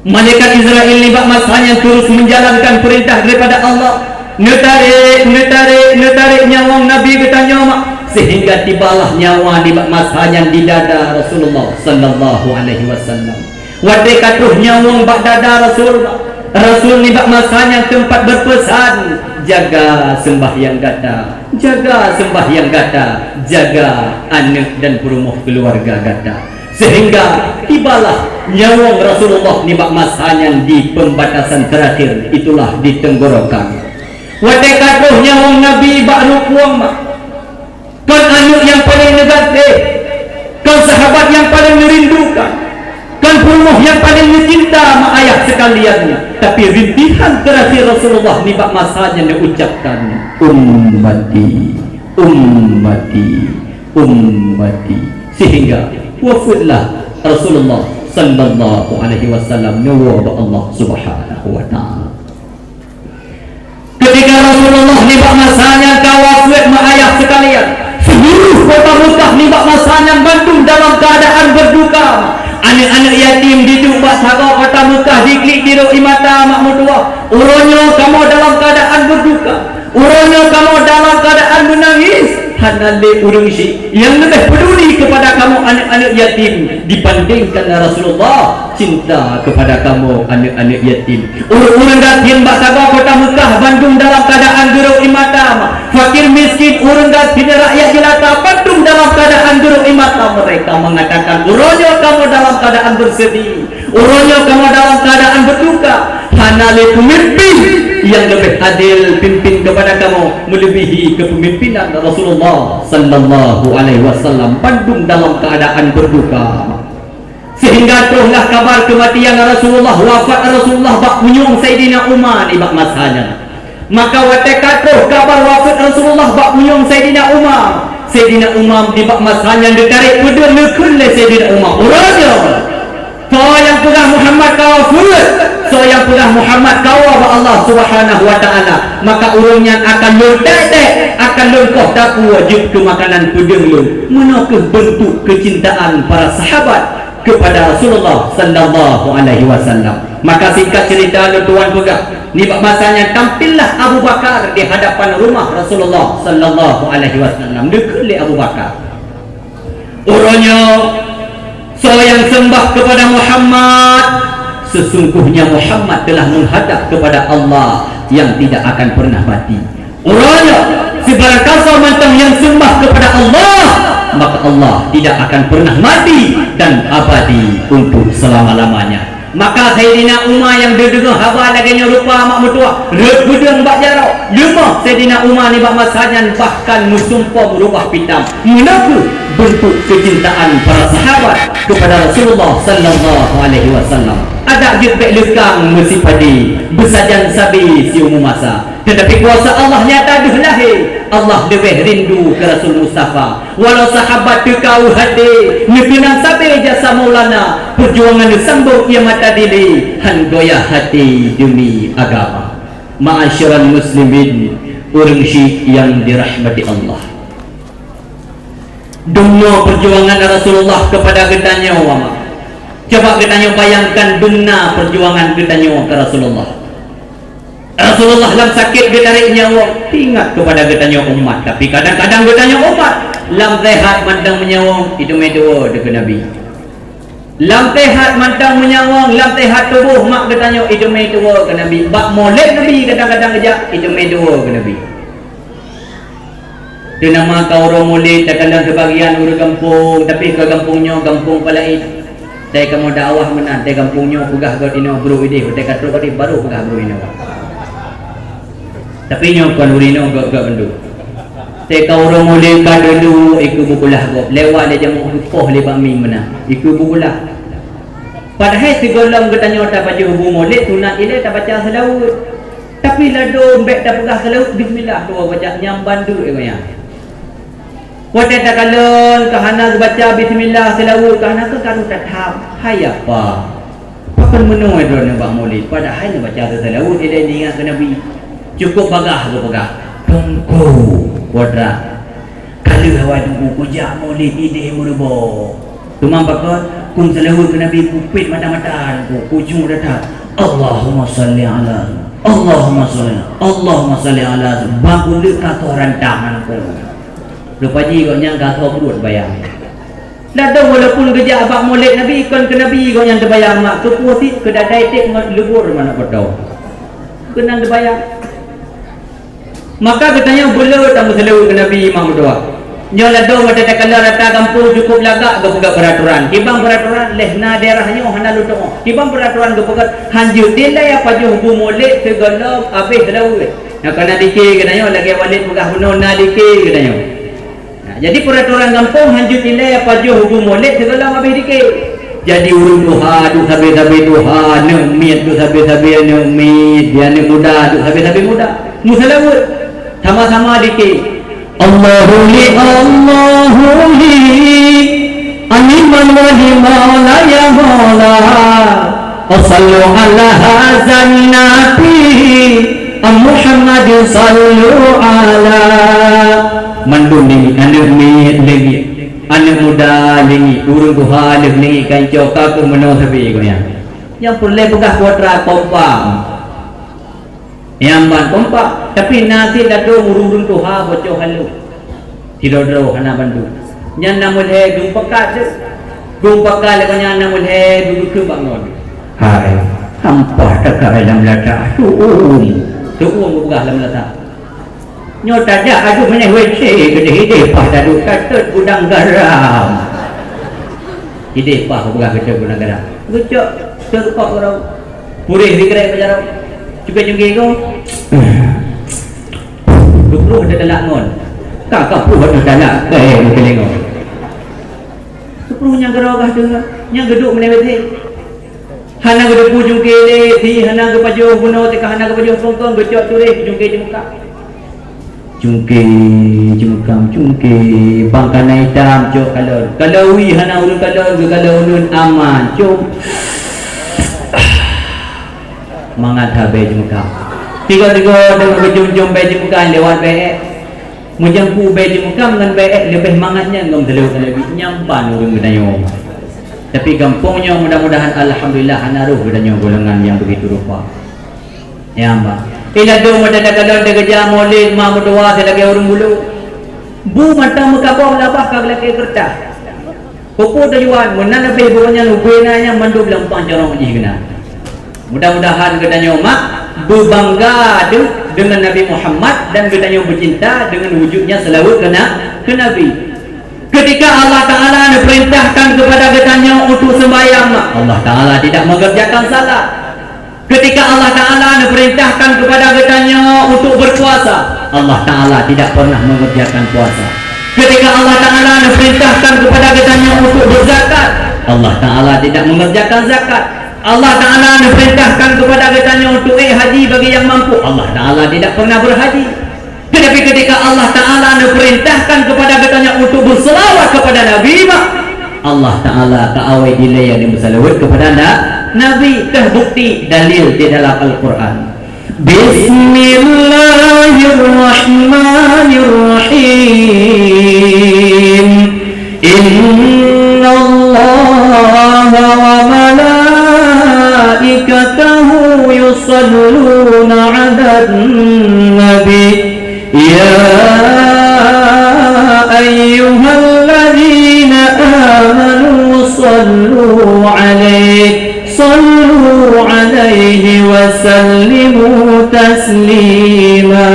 Malaikat Israel nibak masa nyan terus menjalankan perintah daripada Allah. Neutarek, neutarek, neutarek nyawöng Nabi geutanyoe mak, sehingga tibalah nyawa nibak masa nyan di dada Rasulullah sallallahu alaihi wasallam. Watée ka troh nyawöng bak dada Rasul, Rasul nibak masa nyan teumpat beupeusan, "Jaga seumbahyang gata, jaga seumbahyang gata, jaga aneuëk dan peurumoh keuluwarga gata." Sehingga tibalah nyawöng Rasulullah nibak masa nyan di pembatasan terakhir, itulah di tenggorokan. Watée ka troh nyawöng Nabi bak rukueng mak, kon aneuëk nyang paleng neugaséh, kon sahabat nyang paleng neurindukan, kon peurumoh nyang paleng neucinta mak ayah sekalian, tapi rintihan terakhir Rasulullah nibak masa nyan neuucapkan, "Ummati, ummati, ummati." Sehingga wafatlah Rasulullah sallallahu alaihi wasallam, neuwoe bak Allah Subhanahu wa Taala. Ketika Rasulullah nibak masa nyan ka wafeuet mak ayah sekalian, seluruh kota Mekah nibak masa nyan bandum dalam keadaan berduka. Aneuëk-aneuëk yatim jiduek bak sagoe kota Mekah, jiklik dirok ie mata mak meutuwah. Uroe nyoe kamoe dalam keadaan berduka. Uroe nyoe kamoe dalam keadaan menangis. Hana lé ureuëng syiek nyang leubeh peduli kepada kamoe aneuëk-aneuëk yatim dibandingkan Rasulullah cinta kepada kamoe aneuëk-aneuëk yatim. Ureuëng-ureuëng gasien bak sagoe kota Mekah bandum dalam keadaan geurok ie mata, fakir miskin, ureuëng gasien, rakyat jelata bandum dalam keadaan geurok ie mata. Mereka mengatakan, "Uroe nyoe kamoe dalam keadaan bersedih, uroe nyoe kamoe dalam keadaan berduka." Hana lé peumimpin nyang leubeh adil pimpin kepada kamoe melebihi kepemimpinan Rasulullah sallallahu alaihi wasallam, bandum dalam keadaan berduka. Sehingga trohlah kabar kematian Rasulullah, wafat Rasulullah bak punyueng Saidina Umar nibak masa nyan. Maka watée ka troh kabar wafat Rasulullah bak punyueng Saidina Umar, Saidina Umar nibak masa nyan geutarek peudeueng, neukheun lé Saidina Umar, "Uroe nyoe, soe nyang peugah Muhammad ka wafeuet, soe nyang peugah Muhammad ka woe bak Allah Subhanahu wa Taala, maka ureuëng nyan akan lôn tek-tek, akan lôn koh takue jeuet keu makanan peudeueng lôn." Meunoe kheueh beuntuk keucintaan para sahabat kepada Rasulullah sallallahu alaihi wasallam. Maka singkat cerita, lôn tuan peugah, nibak masa nyan tampillah Abu Bakar di hadapan rumah Rasulullah sallallahu alaihi wasallam. Neukheun lé Abu Bakar, "Uroe nyoe, soe nyang seumbah kepada Muhammad, sesungguhnya Muhammad telah menghadap kepada Allah yang tidak akan pernah mati. Uroe nyoe, sibarang kasoe mantong nyang seumbah kepada Allah, maka Allah tidak akan pernah mati dan abadi untuk selama-lamanya." Maka Saidina Umar nyang deudeungoe haba lagée nyoe rupa mak meutuwah, rhot peudeueng bak jaroe. Leumah Saidina Umar nibak masa nyan bahkan meusumpom rubah pitam. Meunoe kheueh beuntuk keucintaan para sahabat kepada Rasulullah sallallahu alaihi wasallam. Adak jeuet bék leukang meusipadé, beusajan sabé siumu masa. Teutapi kuasa Allah nyata deuh lahé. Allah leubeh rindu keu Rasul Mustafa. Walau sahabat teuka u até, neukeunang sabé jasa Maulana, peujuangan neusambong ie mata dilée, han goyah até deumi agama. Ma'asyiral muslimin, ureuëng syiek nyang dirahmati Allah. Dumnoe peujuangan Rasulullah keupada geutanyoe, Mama. Coba geutanyoe bayangkan dumna peujuangan geutanyoe keu Rasulullah. Rasulullah lam sakét geutarek nyawöng, ingat keupada geutanyoe umat. Tapi kadang-kadang geutanyoe umat lam seuhat mantong meunyawöng, iteumé tuwoe dikeue Nabi. Lam seuhat mantong meunyawöng, lam seuhat tuboh mak geutanyoe, iteumé tuwoe keu Nabi. Bak molod Nabi kadang-kadang geujak, iteumé tuwoe keu Nabi. Teunama ka uroe mulod, takalon seubagian ureuëng gampông, tapi keu gampông nyoe gampông peulaén. Watée kamoe dakwah meunan, watée gampông nyoe peugah gob inoe brôk idéh, watée ka trok idéh baru peugah brôk inoe. Tapi nyoe kon ureuëng inoe gob-gob mandum. Teuka uroe mulod ka dulu, ikeue bubeulah gob. Lewat lé jameun geupoh lé bak mie meunan. Ikeue bubeulah. Padahai sigohlom geutanyoe tapajoh bu mulod, sunat ilée tabaca seulaweuet. Tapi ladôm bék tapeugah seulaweuet bismillah tuwoe baca, nyang bandum geuh nyan. Watée takalon ka hana geubaca bismillah, seulaweuet ka hana, keu ka rhot that-that. Hai apa? Pakon meunoe droeneuh bak mulod, padahai neubaca seulaweuet ilée neuingat keu Nabi. Cukôp bagaih geupeugah, "Teungku, putra, ka lheueh awai Teungku kujak mulod idéh meuruboh. Teuma pakon, kum seulaweuet keu Nabi kupét mata-mata Teungku, kujak that-that. Allahumma shalli ala, Allahumma shalli, Allahumma shalli ala, bang uleuek ka soe rantah Teungku." Rupajih gobnyan ka soe pruet bayang. Ladôm walaupun geujak bak mulod Nabi, kon keu Nabi gobnyan teubayang mak, keu peue sit, keu dadai ték ngon leubur manok beutoe. Keunan teubayang. Maka geutanyoe beu le tameuseulaweuet keu Nabi mak meutuah. Nyoe ladôm watée takalon rata gampông cukôp lagak geupeugah peuratoran. Kiban peuratoran, lheueh na daerah nyoe hana lôn tu'oh. Kiban peuratoran geupeugah hanjeuet dilée pajoh bu mulod sigohlom abéh seulaweuet. Nyang ka na dike geutanyoe lagée Walid peugah bunoe na dike geutanyoe. Nah, jadi peuratoran gampông hanjeuet ilée pajoh bu mulod sigohlom abéh dike. Jadi ureuëng tuha duek sabe-sabe tuha, aneuk miet duek sabe-sabe aneuk miet, di aneuk muda duek sabe-sabe muda. Meuseulaweuet sama-sama dike. Allahu li, Allahu li, aliman wa li maula ya maula. Sallu ala hazan nabi Muhammad, sallu ala. Mandum lingiek, aneuk miet lingiek, aneuk muda lingiek, ureuëng tuha lheueh lingiek kanco ka keuh meunoe sabe gobnyan. Nyang peureulée peugah putra kompak. Nyang ban kompak, tapi na sit ladôm ureuëng-ureuëng tuha bocoh haleue. Sidroe-droe hana bandum. Nyan na meulhée geupeugah deuh. Geupeugah lé gobnyan na meulhée geukheun bak ngon. Hai, sampah takai lam lata. Tuum. Tuum geupeugah lam lata. Nyoe tajak aju meuneh W C keudeh ideh paih taduek tatot gudang garam. Ideh paih geupeugah tatot gudang garam. Geucok teurukok keudroe. Puréh sigaret bak jaroe. Cungke-cungke ko. Geupruh teutalak ngon. Ka, ka pruh teutalak, eh, meukeulengok. Geupruh nyang keudroe gah teuh, nyang geuduek meuneh W C. Hana geudeungoe cungke lé, si hana geupajoh bunoe teuka hana geupajoh sungkong, geucok turéh cungke jeumeuka. Cungke, jeumukam cungke, bang kana itam cok kalon. Kalon wie hana ureuëng kalon, geukalon ulôn aman. Cok. Mangat that bèe jeumukam. Tiga-tiga deungon geujom-jom bèe jeumukam lewat bèe ék. Meujampu bèe jeumukam ngon bèe ék leubeh mangat nyan ngon teuleue keuleubeh nyang ban ureuëng geutanyoe. Tapi gampông nyoe mudah-mudahan alhamdulillah hana rôh geutanyoe golongan nyang begitu rupa. Ya, Mbak. Ila dong mata takalon teugeujak molét ma meutuwa silagèe ureueng bulu. Bu mata meukabong labah ka geulakèe keureutas. Peue-peue tujuan, meunan leubeh bunoe nyan ubé na nyang mandum lam pang carông jih keunan. Mudah-mudahan geutanyoe mak beubangga deuh deungon Nabi Muhammad dan geutanyoe beucinta deungon wujudnya seulaweuet keu na-, keu Nabi. Ketika Allah Ta'ala neupeurintahkan kepada geutanyoe untuk sembahyang, Allah Ta'ala tidak mengerjakan salat. Ketika Allah Ta'ala neupeurintahkan kepada geutanyoe untuk berpuasa, Allah Ta'ala tidak pernah mengerjakan puasa. Ketika Allah Ta'ala neupeurintahkan kepada geutanyoe untuk berzakat, Allah Ta'ala tidak mengerjakan zakat. Allah Ta'ala neupeurintahkan kepada geutanyoe untuk ék haji bagi nyang mampu, Allah Ta'ala tidak pernah berhaji. Tetapi ketika Allah Ta'ala neupeurintahkan kepada geutanyoe untuk berselawat kepada Nabi, mak, Allah Ta'ala ka awai dilèe nyang meuseulaweuet kepada na-, Nabi. Teuh bukti dalil di dalam Al-Quran. Bismillahirrahmanirrahim. إن الله وملائكته يصلون على النبي، يا أيها الذين آمنوا صلوا عليه، صلوا عليه وسلموا تسليما.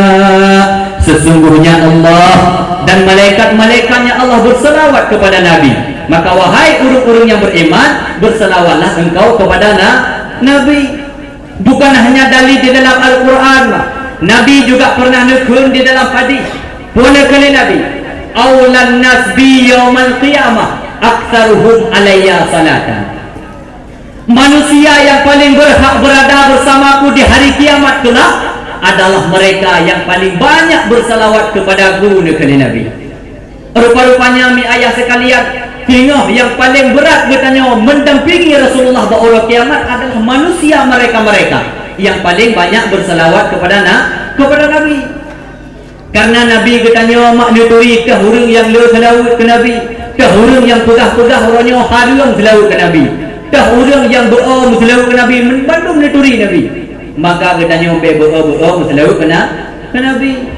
Sesungguhnya Allah dan malaikat-malaikatnya Allah berselawat kepada Nabi. Maka, wahai ureueng-ureueng nyang beriman, berselawatlah engkau kepada na-, Nabi. Bukan hanya dalil di dalam Al-Quran, Nabi juga pernah neukheun di dalam hadis. Bunoe kheun lé Nabi, "Aulan nas bi yaumal qiyamah aktsaruhum alayya salatan." Manusia yang paling berhak berada bersamaku di hari kiamat kelak adalah mereka yang paling banyak bersalawat kepadaku, neukheun lé Nabi. Rupa-rupanya, mi ayah sekalian, singoh nyang paling berat geutanyoe mendampingi Rasulullah bak uroe kiamat adalah manusia mereka-mereka yang paling banyak bersalawat kepada na-, kepada Nabi. Karena Nabi geutanyoe mak neuturi teuh ureuëng nyang le seulaweuet keu Nabi, teuh ureuëng nyang peugah-peugah uroe nyoe hareuem seulaweuet keu Nabi, teuh ureuëng nyang beu-o meuseulaweuet keu Nabi, ban bandum neuturi Nabi. Maka geutanyoe beu-o-beu-o meuseulaweuet keu na-, keu Nabi.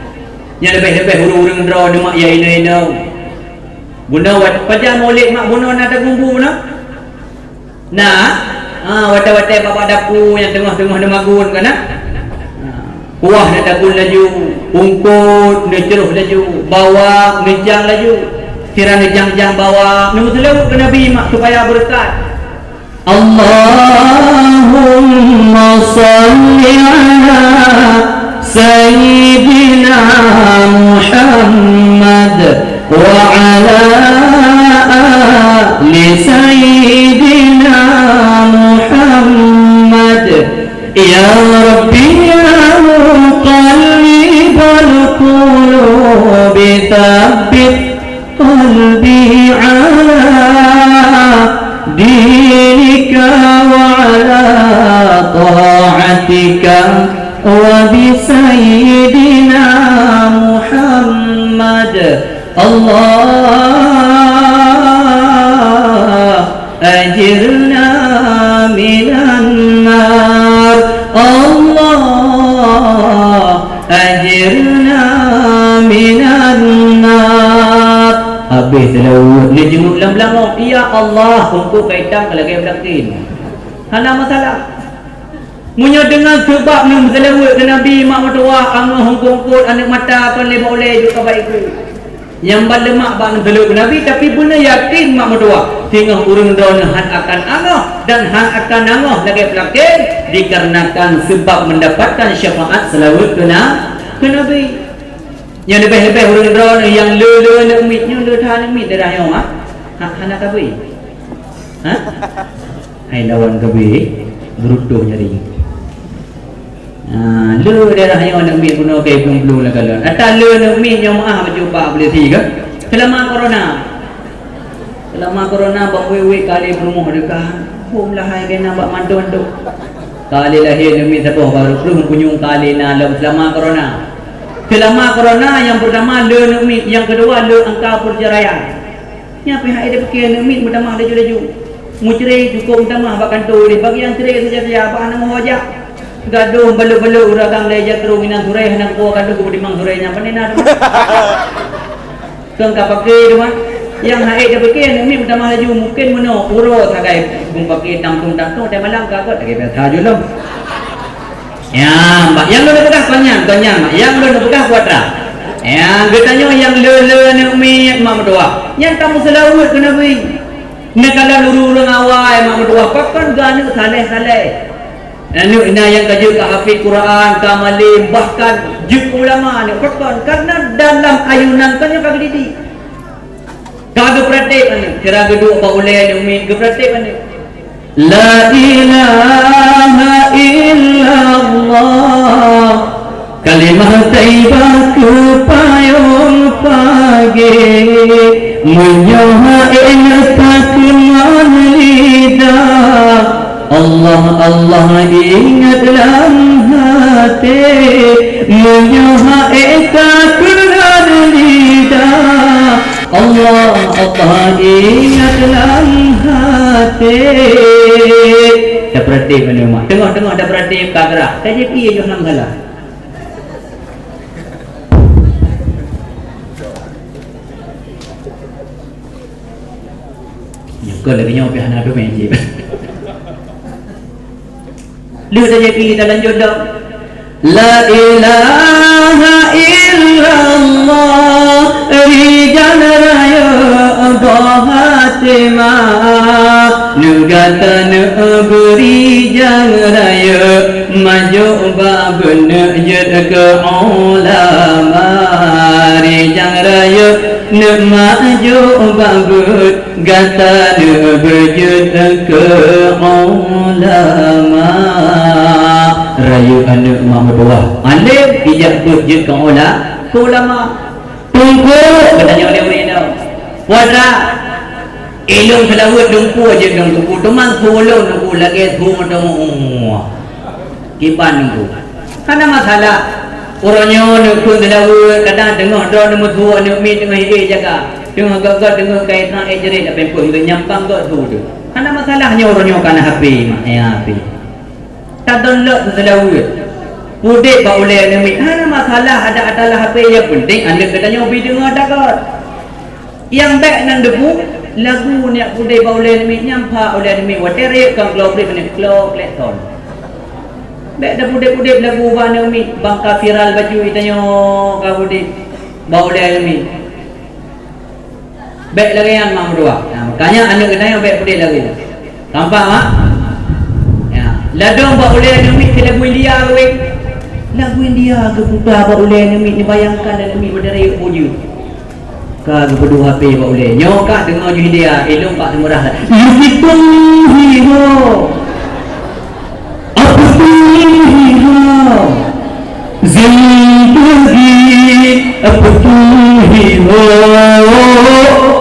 Nyang leubeh-leubeh ureuëng-ureuëng droe neuh mak ya inong-inong. Bunoe wat-, pajan mulod mak bunoe na tagumbu na? Na, ha, watée-watée bak dapu nyang teungoh-teungoh neumagun kan na? Ha, kuah neutagun laju, ungkot neucroh laju, bawak neucang laju. Sira neujang-jang bawak, neumeuseulaweuet keu Nabi mak supaya beureukat. Allahumma shalli ala Sayyidina Muhammad wa ala ali Sayyidina Muhammad. Ya Rabbi ya muqallibal qulubi tsabbit qalbi ala dinika wa ala ta'atika wa bi Sayyidina Muhammad. Allah ajirna minan nar. Allah ajirna minan nar. Habéh seulaweuet, neujeuet lam beulangöng, "Ya Allah, hukôm kaitam ka lagée beulangkin." Hana masalah. Meunyoe deungon seubab neumeuseulaweuet keu Nabi mak meutuwah, angoh hukôm peuet aneuk mata kon lé bak ulée jeuet ka baik ku. Nyang ban leumak bak neumeuseulaweuet keu Nabi, tapi beuna yakin mak meutuwah, singoh ureuëng droeneuh han akan angoh dan han akan angoh lagée beulangkin dikarenakan seubab meundapatkan syafaat seulaweuet keu na-, keu Nabi. Nyang leubeh-leubeh ureuëng droeneuh nyang le-le aneuk miet, nyoe le that aneuk miet daerah nyoe, ha? Ha, hana kabri? Ha? Hai lawan kabri, beuruntung nyari. Ha, le daerah nyoe aneuk miet bunoe kai peue-peue lagak lôn. Ata le aneuk miet nyoe meuah baju bak boleh si ke? Seulama corona. Seulama corona bak wék-wék ka lé peurumoh deukah, hom lahai keunan bak mandum-mandum. Ka lé lahé aneuk miet saboh baru peurumoh punyueng ka lé na lom seulama corona. Seulama corona nyang peurtama le aneuk miet, nyang keudua le angka peuceuraian. Nyan pih han ék tapike aneuk miet meutamah laju-laju. Meucerai cukôp meutamah bak kantô lé, bagian cerai saja-saja bak aneuk moh jak. Gadoh balot-balot ureuëng agam lé jak trok inan surai hana kuwoe gadoh keu timang surai nyan pane na. Keu ka paké teuma. Nyang han ék tapike aneuk miet meutamah laju, mungken meunoe uroe sagai bung paké tangtung-tangtung watée malam ka kot lagée biasa ju lom. Ya, mak, nyang lôn peugah kon nyan, kon nyan, mak. Nyang lôn peugah kuatra. Ya, geutanyoe nyang le-le aneuk miet mak meutuwah. Nyan tameuseulaweuet keu Nabi. Neukalon ureuëng-ureuëng awai mak meutuwah, pakon geuh aneuk saleh-saleh. Aneuk na nyang ka jeuet ka hafid Quran, ka malém, bahkan jeuet ulama aneuk. Pakon? Karena dalam ayunan ka nyoe ka geudidik. Ka geupeuratéb aneuk, sira geuduek bak ulée aneuk miet geupeuratéb aneuk. La ilaha illallah. Kalimah thaibah keu payong pagée, meunyoe hana takheun ngon lidah, Allah, Allah ingat lam até, meunyoe hana takheun ngon lidah, Allah, Allah ingat lam até. Tapeuratéb aneuk mak, teungoh-teungoh tapeuratéb ka grah, tajép ié yoh lam salah. Nyoe kon lagée nyoe pih hana teumé cit. Lheueh tajép ié talanjut lom. La ilaha illallah, rijal rayeuk boh até ma. Neugata neubeuri jang rayeuk, majôk bak beuneuk jeuet keu ulama. Ari nyang rayeuk neuk maju bak buet, gata neuk beujeuet keu ulama. Rayeuk aneuk mak meutuwah, alim, ijak beuet jeuet keu ula-, keu ulama. Teungku, geutanyoe lé ureueng inong. Puasa, ilôn seulaweuet dumpeue jeuet ngon teungku, teuma su ulôn teungku lagèe su meuteumé. Kiban teungku. Hana masalah. Uroe nyoe neuk kheun seulaweuet, kadang teungoh droeneuh meusu aneuk miet teungoh ék jaga. Teungoh göt-göt teungoh kayèe trang ék jeuet, tapi pun geuh nyampang göt su teuh. Hana masalah nyoe uroe nyoe kana H P, mak, ya H P. Tadownload seulaweuet. Udép bak ulèe aneuk miet, hana masalah, ada, ada lam H P, nyang penting aneuk geutanyoe bi deungoe that göt. Nyang bèk nan deungoe lagu nyak udép bak ulèe aneuk miet, nyan pha ulèe aneuk miet watèe rayeuk ka glok glok glok glok son. Bèk tapudép-udép lagu bak aneuk miet, ban ka viral baju geutanyoe ka udép bak ulèe aneuk miet. Bèk lagèe nyan mak meutuwah. Nah, makanya aneuk geutanyoe bèk pudép lagu. Tampak, mak? Ya. Ladôm bak ulèe aneuk miet keu lagu India keu weh. Lagu India geuputa bak ulèe aneuk miet, neubayangkan aneuk miet watèe rayeuk bujur. Ka geupeuduek H P bak ulèe. Nyoe ka deungoe ju India, ilôn bak seumurah. Yue pi tueng hi ho. Apa tueng hi ho? Zindagi apa tueng hi ho?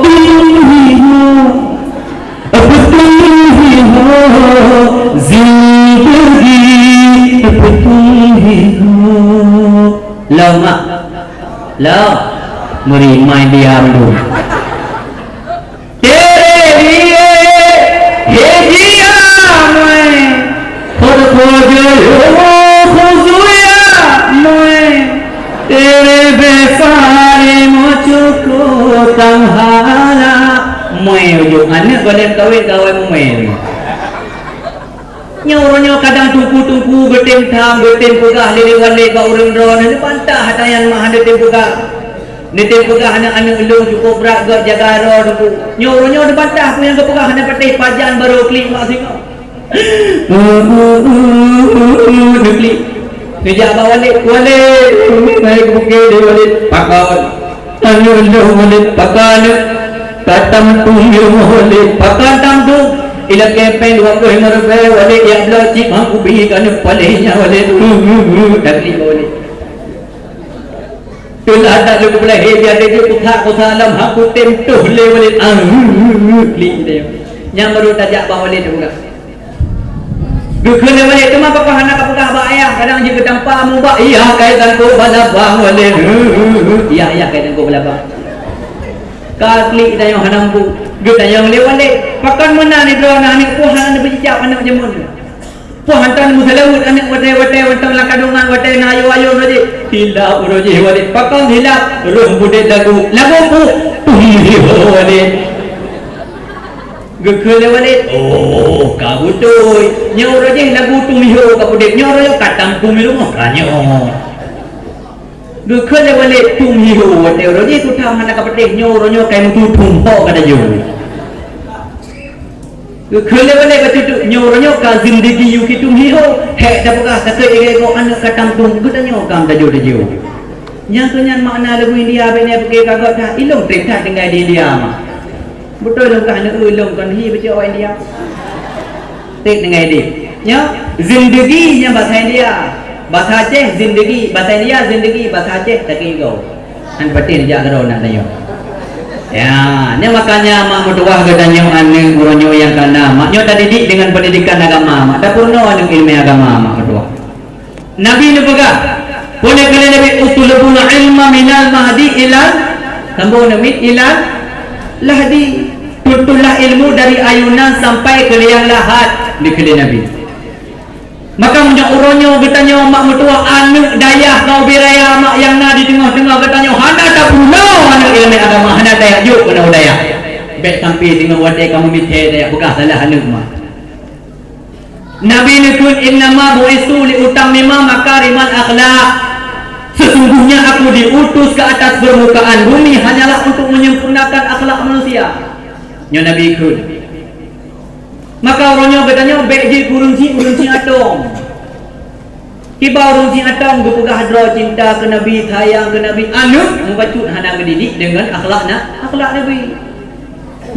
Tueng hi ho. Apa tueng hi ho? Zindagi apa tueng hi ho? Lama. Lah, meuri mai diam dulu. Teure liye he jiya mui, khud ko jo ho khuzuya mui. Teure besare mo chuko tanghala mui. Ujong aneuk golom kawin kawai mui. Nyoe uroe nyoe kadang teungku-teungku geutem tham, geutem peugah lé walét bak ureueng droeneuh, neubantah ata nyan mak hana tem peugah. Neutem peugah aneuk-aneuk lôn cukôp brat gét jaga droe teungku. Nyoe uroe nyoe neubantah peue nyang geupeugah hana patéh, pajan barô klik mak singoh. Neuklik. Neujak bak walét, "Walét, hai geupeuke lé walét, pakon." Aneuk lôn walét pakon, ka tam tueng lé walét pakon tam tueng. Ilakèe péng dua ploh limong ribèe walét jak bloe chip han kubi keu aneuk paléh nyan walét. Dak klik walét. Teulah dak lôn peulahé biar deh jeuet kuthak kuthak lam han kutem toh lé walét. Ah, klik deh. Nyan baru tajak bak walét peugah. Geukheun lé walét, teuma pakon hana kapeugah bak ayah, kadang jeuet geutampa mubak, "Yah, kai tangkôk balabang walét." "Yah, yah, kai tangkôk balabang." Ka klik tanyong hana mampu. Geutanyong lé walét, "Pakon meunan droeneuh aneuk, peue hana neubeucicak aneuk jameun? Peue hana neumeuseulaweuet aneuk watèe-watèe mantong lam kandongan, watèe na ayo-ayo uroe jih?" Hilap uroe jih walét. Pakon hilap? Roh budép lagu. Lagu peue? Tueng hi ho walét. Geukheun lé walét, "Oh, ka beutôi. Nyoe uroe jih lagu tueng hi ho ka beudép. Nyoe uroe nyoe ka tam tueng hi rumoh ka nyoe." Geukheun lé walét, "Tueng hi ho, watèe uroe jih tutam hana ka patéh, nyoe uroe nyoe ka meututueng ho ka tajok." Geukheun lé walét bacut, "Nyoe uroe nyoe ka zindagi yue ki tueng hi ho, hèk tapeugah sakeue igai gob aneuk ka tam tueng, geutanyoe ka meutajok-tajok." Nyang keu nyan makna lagu India bèk nyan pike ka göt that, ilôn trép that tinggai di India mah. Beutôi lôn kah aneuk eu lôn kon hi bacut awak India. Trép tinggai di. Nyoe, zindagi nyan basa India. Basa Aceh zindagi, basa India zindagi, basa Aceh sakeue igai gob. Han patéh jak keudroe na tanyoe. Ya, nyan makanya mak meutuwah geutanyoe aneuk uroe nyoe nyang kana. Mak nyoe tadidik dengan pendidikan agama, mak tapeurunoe aneuk ileumèe agama, mak meutuwah. Nabi neupeugah, peue kheun lé Nabi, "Utlubul ilma minal mahdi ilal," sambông Nabi, "ilal lahdi." Tuntulah ilmu dari ayunan sampai keu liang lahat, dikheun lé Nabi. Maka meunyoe uroe nyoe geutanyoe mak meutuwah aneuk dayah ka ubé raya mak nyang na di teungoh-teungoh geutanyoe hana tapeurunoe aneuk ileumèe agama, hana tajak jok keunoe u dayah. Bèk sampai teungoh watèe kamoe mithèe tajak peugah salah aneuk mak. Nabi neukheun, "Innama bu'istu li utammima makarimal akhlak." Sesungguhnya aku diutus ke atas permukaan bumi hanyalah untuk menyempurnakan akhlak manusia. Nyoe Nabi kheun. Maka uroe nyoe geutanyoe bèk jeuet keu ureueng chik, ureueng chik atong. Kiban ureuëng siatong geupeugah droe cinta keu Nabi, sayang keu Nabi, aneuk meubacut hana geudidik deungon akhlak na, akhlak Nabi.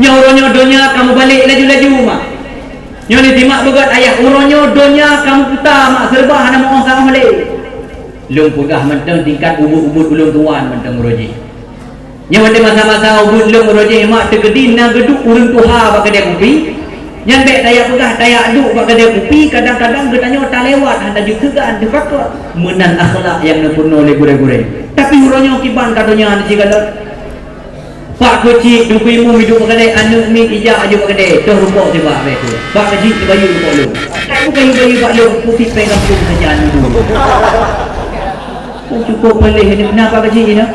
Nyoe uroe nyoe donya ka meubalek laju-laju mak. Nyoe ni simak beugét ayah, uroe nyoe donya ka meuputa mak, seureuba hana meuoh saôh lé. Lôn peugah mantong tingkat ubit-ubit ulôn tuan mantong uroe jih. Nyoe watée masa-masa ubit lôn uroe jih mak, teukeudi na geuduek ureuëng tuha bak keudée kupi. Nyan bék tajak peugah tajak duek bak keudée kupi, kadang-kadang geutanyoe talewat hana jeuet teugan teupakot. Meunan akhlak nyang neupeurunoe lé gurée-gurée. Tapi uroe nyoe kiban ka donya ni sigohlom. Pak keuchik, Teungku Imum iduek bak keudée, aneuk miet ijak aju bak keudée, toh rukok sibak abéh tu. Pak keuchik, bayeue rukok lôn. Aku bayeue-bayeue bak lôn, putih péng gampông saja anu dulu. Kan cukup paléh ni, kenapa keuchik ni?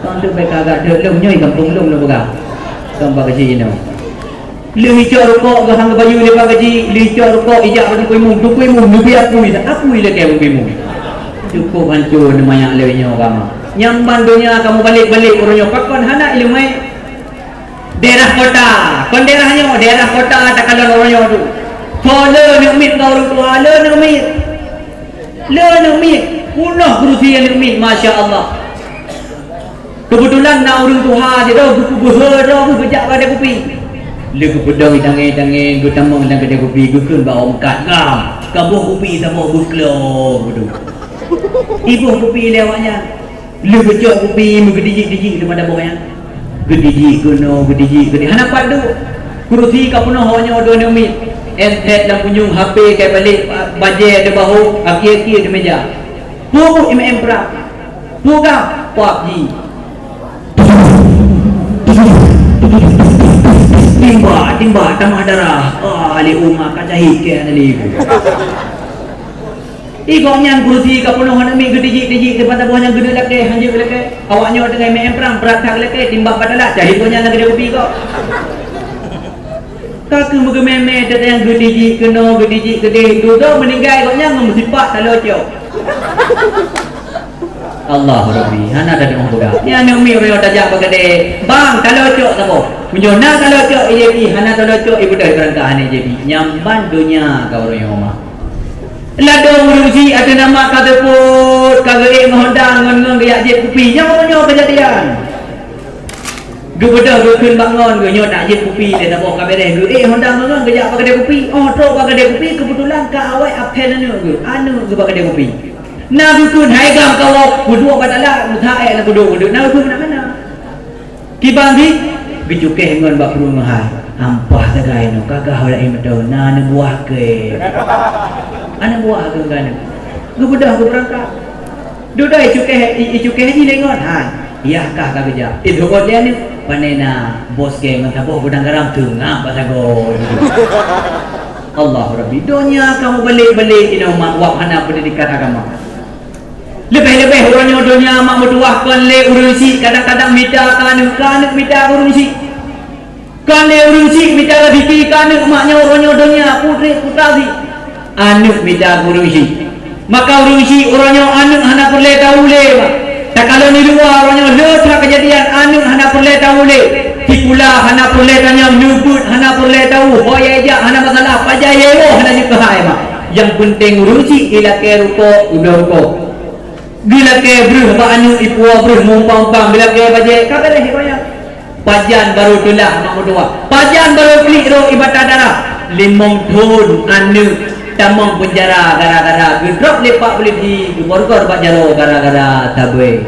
Kan tu baik agak dek lôn nyoe gampông lôn lôn peugah. Kan Pak keuchik ni. Lheueh icok rukok geuhang geubayeue lé Pak keuchik, lheueh icok rukok ijak bak Teungku Imum, Teungku Imum neubri apui dah, apui lagée Teungku Imum. Cukup hancô neumanyak lé nyoe agama. Nyang ban donya kamoe balek-balek uroe nyoe pakon hana iéleumé. Daerah kota, kon daerah nyoe, daerah kota takalon uroe nyoe tu. Soe le aneuk miet ngon ureuëng tuha, le aneuk miet. Le aneuk miet, peunoh keurusi aneuk miet, masya Allah. Keubeutulan na ureuëng tuha sidroe geupeubeuhe droe geuh geujak bak keudée kupi. Lé geupeudong tangée-tangée geutamong lam keudée kupi geukheun bak awak meukat, "Gam, kaboh kupi saboh beuklo," geudu. Iboh kupi lé awak nyan. Lé geucok kupi meugeudijik-dijik teuma daboh nyan. Geudijik keunoe, geudijik keudeh. Hana pat duek. Keurusi ka peunoh awak nyoe dua aneuk miet. Handset lam punyueng, H P kai balek, bajée di bahu, aki-aki di meja. Peue buet imeu'en prang? Peue gam? PUBG. Timbak, timbak, tamah darah. Ah, lé umat ka cahit keu aneuk lé. Ih, gobnyan keurusi ka peunoh aneuk miet geudijik-dijik, dipat saboh nyang geuneuk lakée, hanjeuet lakée. Awak nyoe teungoh imeu'en prang, brat that lakée, timbak batalat, cahit gobnyan lam keudée kupi kok. Ka keuh meugeumé-mé teuka nyang geudijik keunoe, geudijik keudeh, dudoe meuninggai gobnyan ngon meusipak taloe cok. Allah Rabbi, hana tatu'oh peugah. Nyan aneuk miet uroe nyoe tajak bak keudée, "Bang, taloe cok saboh." Meunyoe na taloe cok, ijép pih, hana taloe cok, ibeudôh ibeurangkat hana ijép pih. Nyan ban donya ka uroe nyoe mah. Ladôm ureuëng syiek ateueh nama ka seupôt, ka geuék ngon honda ngon, ngon geujak jieb kupi. Nyoe uroe nyoe keujadian. Geubeudôh geukheun bak ngon geuh, nyoe tajép kupi lé saboh ka beureh, geuék honda ngon, ngon geujak bak keudée kupi. Óh trok bak keudée kupi, keubeutulan ka awai apèn aneuk geuh, aneuk geuh bak keudée kupi. Na geukheun, "Hai gam kawoe, peuduek batalat, meusaék lam peuduek keudeuk." Na geukheun meunan hana. Kiban jih geucukéh ngon bak prueng hai. Ampah sagai nyoe, ka gah ulée meudoe, na aneuk buah keu. Aneuk buah keu ganeuk. Geubeudôh geubeurangkat. Dudoe icukéh, i-, icukéh jih lé ngon hai. Yah kah ka geujak. Idhôt lé aneuk, pane na bos geng ngon saboh gudang garam teungab bak sagoe. Allahu Rabbi, donya ka meubalek-balek inoe mak wab hana peundidikan agama. Leubeh-leubeh uroe nyoe donya mak meutuwah kon lé ureuëng syiek, kadang-kadang mita keu aneuk, keu aneuk mita keu ureuëng syiek. Kon lé ureuëng syiek mita raseuki keu aneuk, mak nyoe uroe nyoe donya putrek putra syiek. Aneuk mita keu ureuëng syiek. Maka ureuëng syiek uroe nyoe aneuk hana peureulée tahu lé mak. Takalon di luwa uroe nyoe le that keujadian aneuk hana peureulée tahu lé. Sikula hana peureulée tanyong, neubeuet hana peureulée tahu, ho yai jak hana masalah, pajan yai woe hana jikeuhai mak. Nyang peunteng ureuëng syiek ilakée rukok, ibloe rukok. Geulakée breuh bak aneuk ipuwoe breuh meuumpang-umpang, geulakée bajée, ka beureh ibayeue. Pajan barô teulah mak meutuwah. Pajan barô klik rot i mata darah. Limong thon aneuk tamong peunjara gara-gara geudrop lé pak polisi, geuborgor bak jaroe gara-gara sabé.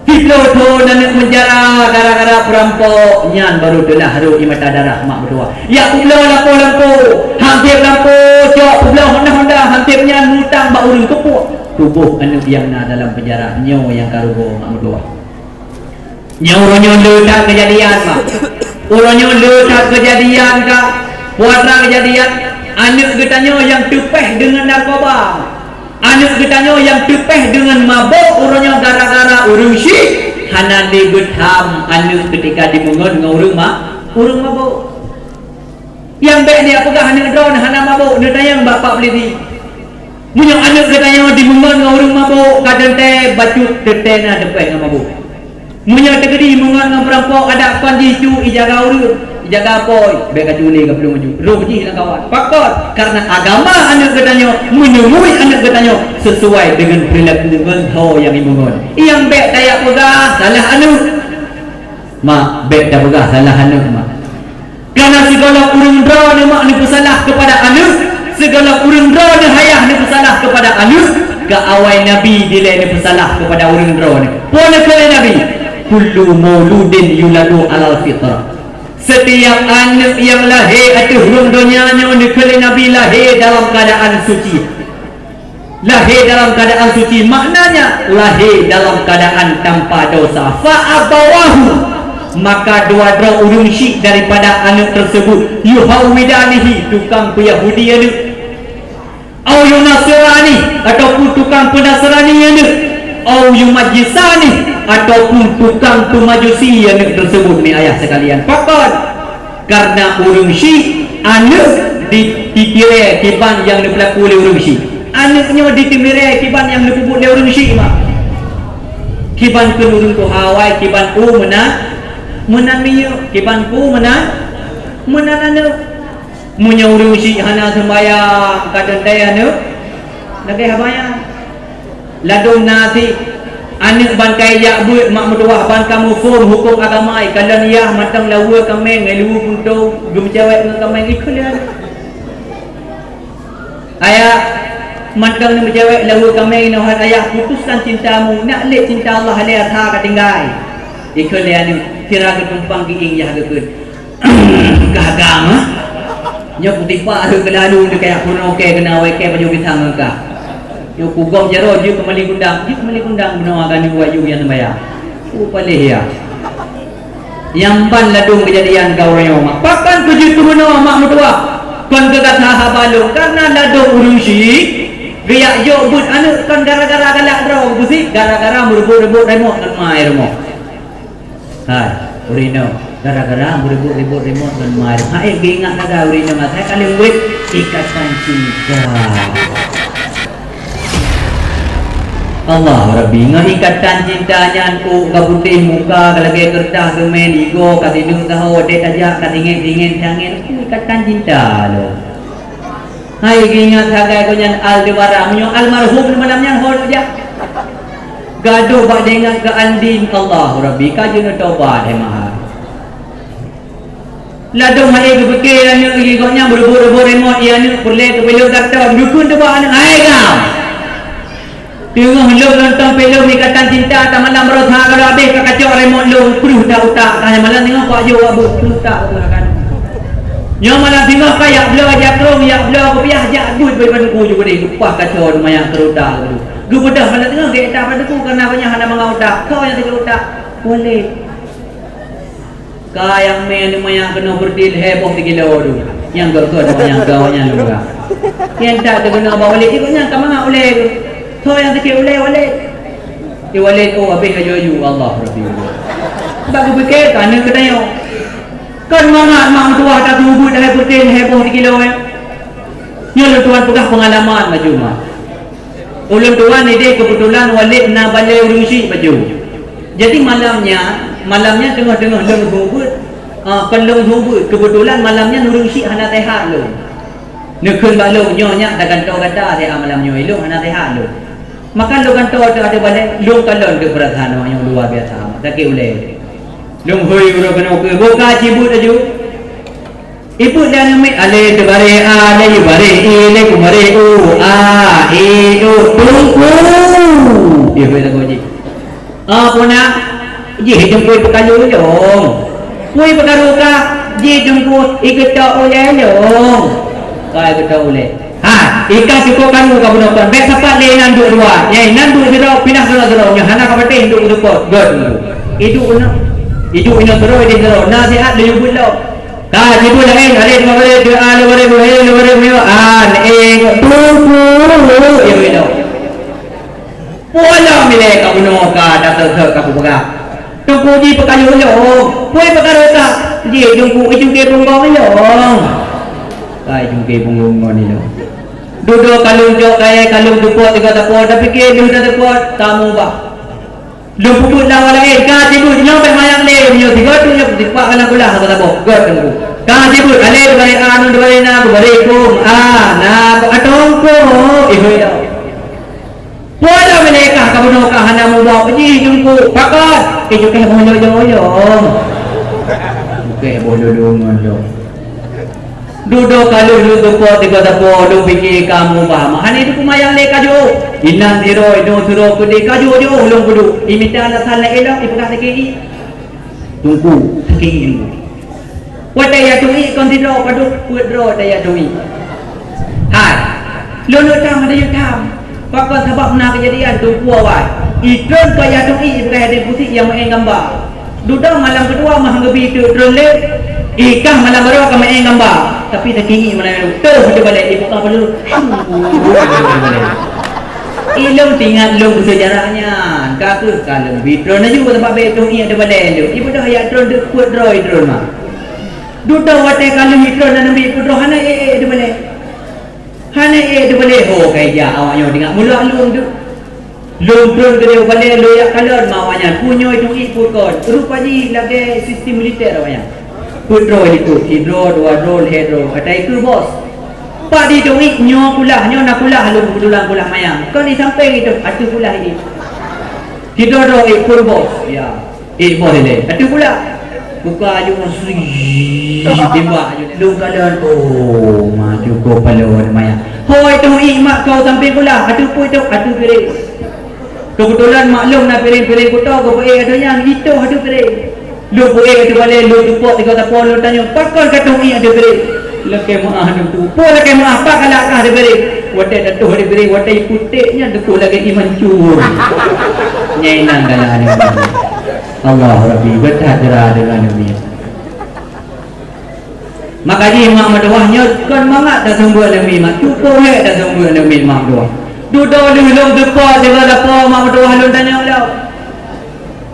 Siplôh thon aneuk peunjara gara-gara peurampok, nyan barô teulah rot i mata darah mak meutuwah. Jak peubloe lampôh-lampôh, han sép lampôh, cok peubloe honda-honda, han sép nyan mutang bak ureuëng keupuek. Tuboh aneuk nyang na dalam peunjara, nyoe nyang ka rugoe mak meutuwah. Nyoe uroe nyoe le that keujadian mak. Uroe nyoe le that keujadian ka. Peue atra keujadian, aneuk geutanyoe nyang teupéh deungon narkoba. Aneuk geutanyoe nyang teupéh deungon mabök uroe nyoe gara-gara ureuëng syiek, hana lé beutham aneuk keutika jimeungon ngon ureuëng ma-, ureuëng mabök. Nyang bék neujak peugah aneuk droeneuh hana mabök, neutanyong bak pak polisi. Meunyoe aneuk geutanyoe jimeungon ngon ureuëng mabök, ka teuntée bacut teuntée na teupéh ngon mabök. Meunyoe teukeudi meungon ngon peurampok, adak kon jih cu ijaga ureuëng. Jaga apoi, bèk ka culé ka plueng aju. Roh jih lam kawan. Pakon? Karena agama aneuk geutanyoe, meunyeumui aneuk geutanyoe sesuai dengan perilaku ngon ho nyang imeungon. Nyang bèk tajak peugah salah aneuk. Mak, bèk tapeugah salah aneuk, mak. Karena sigohlom ureueng droeneuh mak neupeusalah kepada aneuk, sigohlom ureueng droeneuh ayah neupeusalah kepada aneuk, ka awai Nabi dilèe neupeusalah kepada ureueng droeneuh. Peue neukheun lé Nabi? "Kullu mauludin yuladu alal fitrah." Setiap aneuk nyang lahé ateueh rhueng donya nyoe neukheun lé Nabi lahé dalam keadaan suci. Lahé dalam keadaan suci, maknanya lahé dalam keadaan tanpa dosa. Fa abawahu, maka dua droe ureueng syik daripada aneuk tersebut, yuhawwidanihi, tukang peuyahudi aneuk, au yunasirani, ataupun tukang peunasrani aneuk, au yumajjisani, ataupun tukang peumajusi aneuk tersebut, ni ayah sekalian. Pakon? Karena ureueng syik, aneuk di-, ditirée kiban nyang neupeulaku lé ureueng syik. Aneuk nyoe ditirée kiban nyang neupeubuet lé ureueng syik, mak. Kiban kheun ureueng tuha awai, kiban u meunan, meunan minyeuk, kiban u meunan, meunan aneuk. Meunyoe ureueng syik hana seumbahyang, ka teuntée aneuk, lagée haba nyan. Ladôm na cit aneuk ban ka ijak beuet mak meutuwah ban ka muphom hukôm agama, ikalon yah mantong laweue kaméng ngon luweue puntông geumeucewek ngon kaméng ikheun lé aneuk. Ayah, mantong neumeucewek laweue kaméng inoe, hai ayah, putuskan cintamu, nak lé cinta Allah lé atra ka tinggai. Ikheun lé aneuk, sira geutumpang geuieng yah geukheun. Gaga mah. Nyoe kutipak lheueh keulalu teuka peunoh kée keunoe awai kée pajoh pisang ngon kah. Nyoe kugom jaroe jeuet keu maléng kundang, jeuet keu maléng kundang bunoe agam nyoe waju nyang sembahyang. Ku paléh ya. Nyang ban ladôm keujadian gaoh nyoe mak. Pakon keu jeuet keu bunoe mak meutuwah? Kon keu gata haba lôn, karena ladôm ureueng syik geujak jok beuet aneuk kon gara-gara galak droe, beusit gara-gara meureubot-reubot remote ngon ma rumoh. Hai, ureueng inong, gara-gara meuribot-ribot remote ngon ma, hai geuingat lagèe ureueng inong asai ka lheueh weuet ikatan cinta. Allah Rabbi, ngon ikatan cinta nyan, ôk ka putéh, muka ka lagèe keureutah geumè, ligoe ka sineuk saho, watèe tajak ka singèt-singèt, sangèt, ikatan cinta lom. Hai geuingat sagai gobnyan Aldebaran, meunyoe almarhum malam nyan ho neujak. Gadôh bak teuingat keu Andin, Allahu Rabbi, ka jeuet neutobat hai mahai. Ladôm hai geupike aneuk gobnyan beureuboh-reuboh remote, iya aneuk peureulèe keu pilot Gatot, geukheun teuh bak aneuk, "Hai gam! Teungoh lôn nonton filem Ikatan Cinta, tamalam rot ha, kalau habéh ka kacok remote lôn, pruh dak utak." Tanya malam teungoh pak jok abu, pruh utak. Nyoe malam teungoh ka yak bloe jak krong, yak bloe kupiah, jak buet bak Teungku ju beudeh, leupah kacok lumayan keu utak. Geubeudôh malam teungoh geuék that bak Teungku, karena gobnyan hana mangat utak. Soe nyang sakét utak? Walid. Ka nyang mè lumayan keunoe beureuti lhèe boh sikilo tu. Nyang gok-gok nyang gawat nyan lôn peugah. Nyang tak teukeunong bak Walid, ikôt nyan ka mangat ulèe tu. Soe nyang sakét ulèe, Walid? Di Walid, oh, habéh laju-laju. Allah Rabbi. Sebab geupike ka aneuk geutanyoe. Kon mangat mak meutuwah tatubuet hai beureuti lhèe boh sikilo, eh. Nyoe lôn tuan peugah peungalaman baju mak. Ulôn tuan idéh keubeutulan Walid na balèe ureueng syik baju. Jadi malam nyan, malam nyan teungoh-teungoh lôn hubut, ah, kon lôn hubut, keubeutulan malam nyan ureueng syik hana seuhat lôn. Neukheun bak lôn, "Nyoe nyak tagantoe gata seuhat malam nyoe, ilôn hana seuhat lôn." Maka lôn gantoe teuh ateueh balèe, lôn kalon keu peurasaan awak nyoe luwa biasa, sakét ulèe. Lôn hôi uroe keunoe keu, boh ka cibuet laju. Ibuet dan umi alèh teubarèh a, laju barèh i, laju barèh u, a, i, u, Teungku. Ibuet lagu jih. Ah, puna, jih Teungku peukalu lôn. Kui peukaru ka, jih Teungku ikeutok ulèe lôn. Ka ikeutok ulèe. Ha, ikan cukup karu ka bunoe kon. Bèk sapat lé inan duek dua. Nyang inan duek sidroe, pinah sidroe-sidroe. Nyoe hana ka patéh duek seupôt. Göt. Iduek inoe. Iduek inoe sidroe, idéh sidroe. Na siat laju buet lom. Ka jibu laén, alif lima baris, dua a lima baris, dua he lima baris, lima an, eh, tuku, ya, ya. Pulang milai ka bunoe ka datang ke ka peugah. Tuku ji peukayu lom, pui peukaru ka, ji jungku ijungke punggong lom. Ka ijungke punggong ngon ilom. Dudoe kalung jok kayèe kalung teupot tiga teupot, tapi ke lheueh teupot, tamu bah. Lôn peubuet lawan laén, ka tibu nyoe bèk mayang lé, nyoe tiga tu nyoe tipak kana gula haba saboh. Göt teungku. Ka jibeuet alé dibare a, ngon dibare na, dibare kong a, na atong kong, ihôi dah. Peue dah meunyoe kah ka bunoe ka hana muba jih teungku, pakon? Ijok keh boh lolong. Keh boh lolong ngon lom. Dudoe ka lheueh lôn teupot tiga sapo, lôn pike ka mubah. Meuhana dikumayang lé ka jôh. Inan sidroe, inong sidroe keudeh ka jôh-jôh lôn peuduek. Imita alasan laén lom, ipeugah sakét. Teungku, sakét teungku. Watèe yah tuék kon sidroe padub peuet droe watèe yah tuék. Hai, lôn tam ada yah tam. Pakon sabab na keujadian teungku awai. Itreun ka yah tuék bukan ada pusing nyang meu'en gamba. Dudoe malam keudua mah geubi teuk treun lé. Ikah malam baroe ka meu'en gamba. Tapi sakét malam nyoe toh teubalek ibuka balu. Ilôn teuingat lôn seujarah nyan, ka kheueh ka lôn bi treun laju teumpat bèk tueng ié teubalèe lôn. Ibeudôh jak treun deuh peuet droe treun ma. Dudoe watèe ka lheueh treun dan neubi peuet droe hana ék-ék teubalèe. Hana ék teubalèe ho ka ija awak nyoe teuingat mula lôn deuh. Lôn treun keudéh balèe lôn jak kalon ma awak nyan. Peue nyoe tueng ié peuet kon. Rupa jih lagèe sistem militer awak nyan. Peuet droe likot, sidroe, dua droe, lhèe droe. Ata ikeu bos. Pak di tueng ié nyoe kulah, nyoe na kulah lôn keubeutulan kulah mayang. Kon di sampéng itu, ateueh kulah ini. Sidroe-droe ék peuet bos. Ya. Ék bos ilèe. Ateueh kulah. Buka aju sui. Tembak aju. Lôn kalon. Oh, ma cukup paloe mayang. Hoi tueng ié mak kau sampéng kulah. Ateueh peuet, ateueh piréng. Keubeutulan mak lôn na piréng-piréng kuto, geupeuék ateueh nyan, itoh ateueh piréng. Lôn peuék ateueh balèe, lôn teupok tiga sapo, lôn tanyong, "Pakon ka tueng ié ateueh piréng?" "Lakèe meu'ah, Teungku." "Peue lakèe meu'ah, pat galak kah ateueh piréng?" Watèe tatoh ateueh piréng, watèe putéh nyan teupeue lagèe ié mancur. Nyan inan galak aneuk miet. Allah Rabbi, beutat jra deungon aneuk miet. Maka jih mak meutuwah nyoe kon mangat taseumeubeuet aneuk miet mak, cukup hék taseumeubeuet aneuk miet mak meutuwah. Dudoe lheueh lôn teupo sigoe lapo mak meutuwah lôn tanyong lom.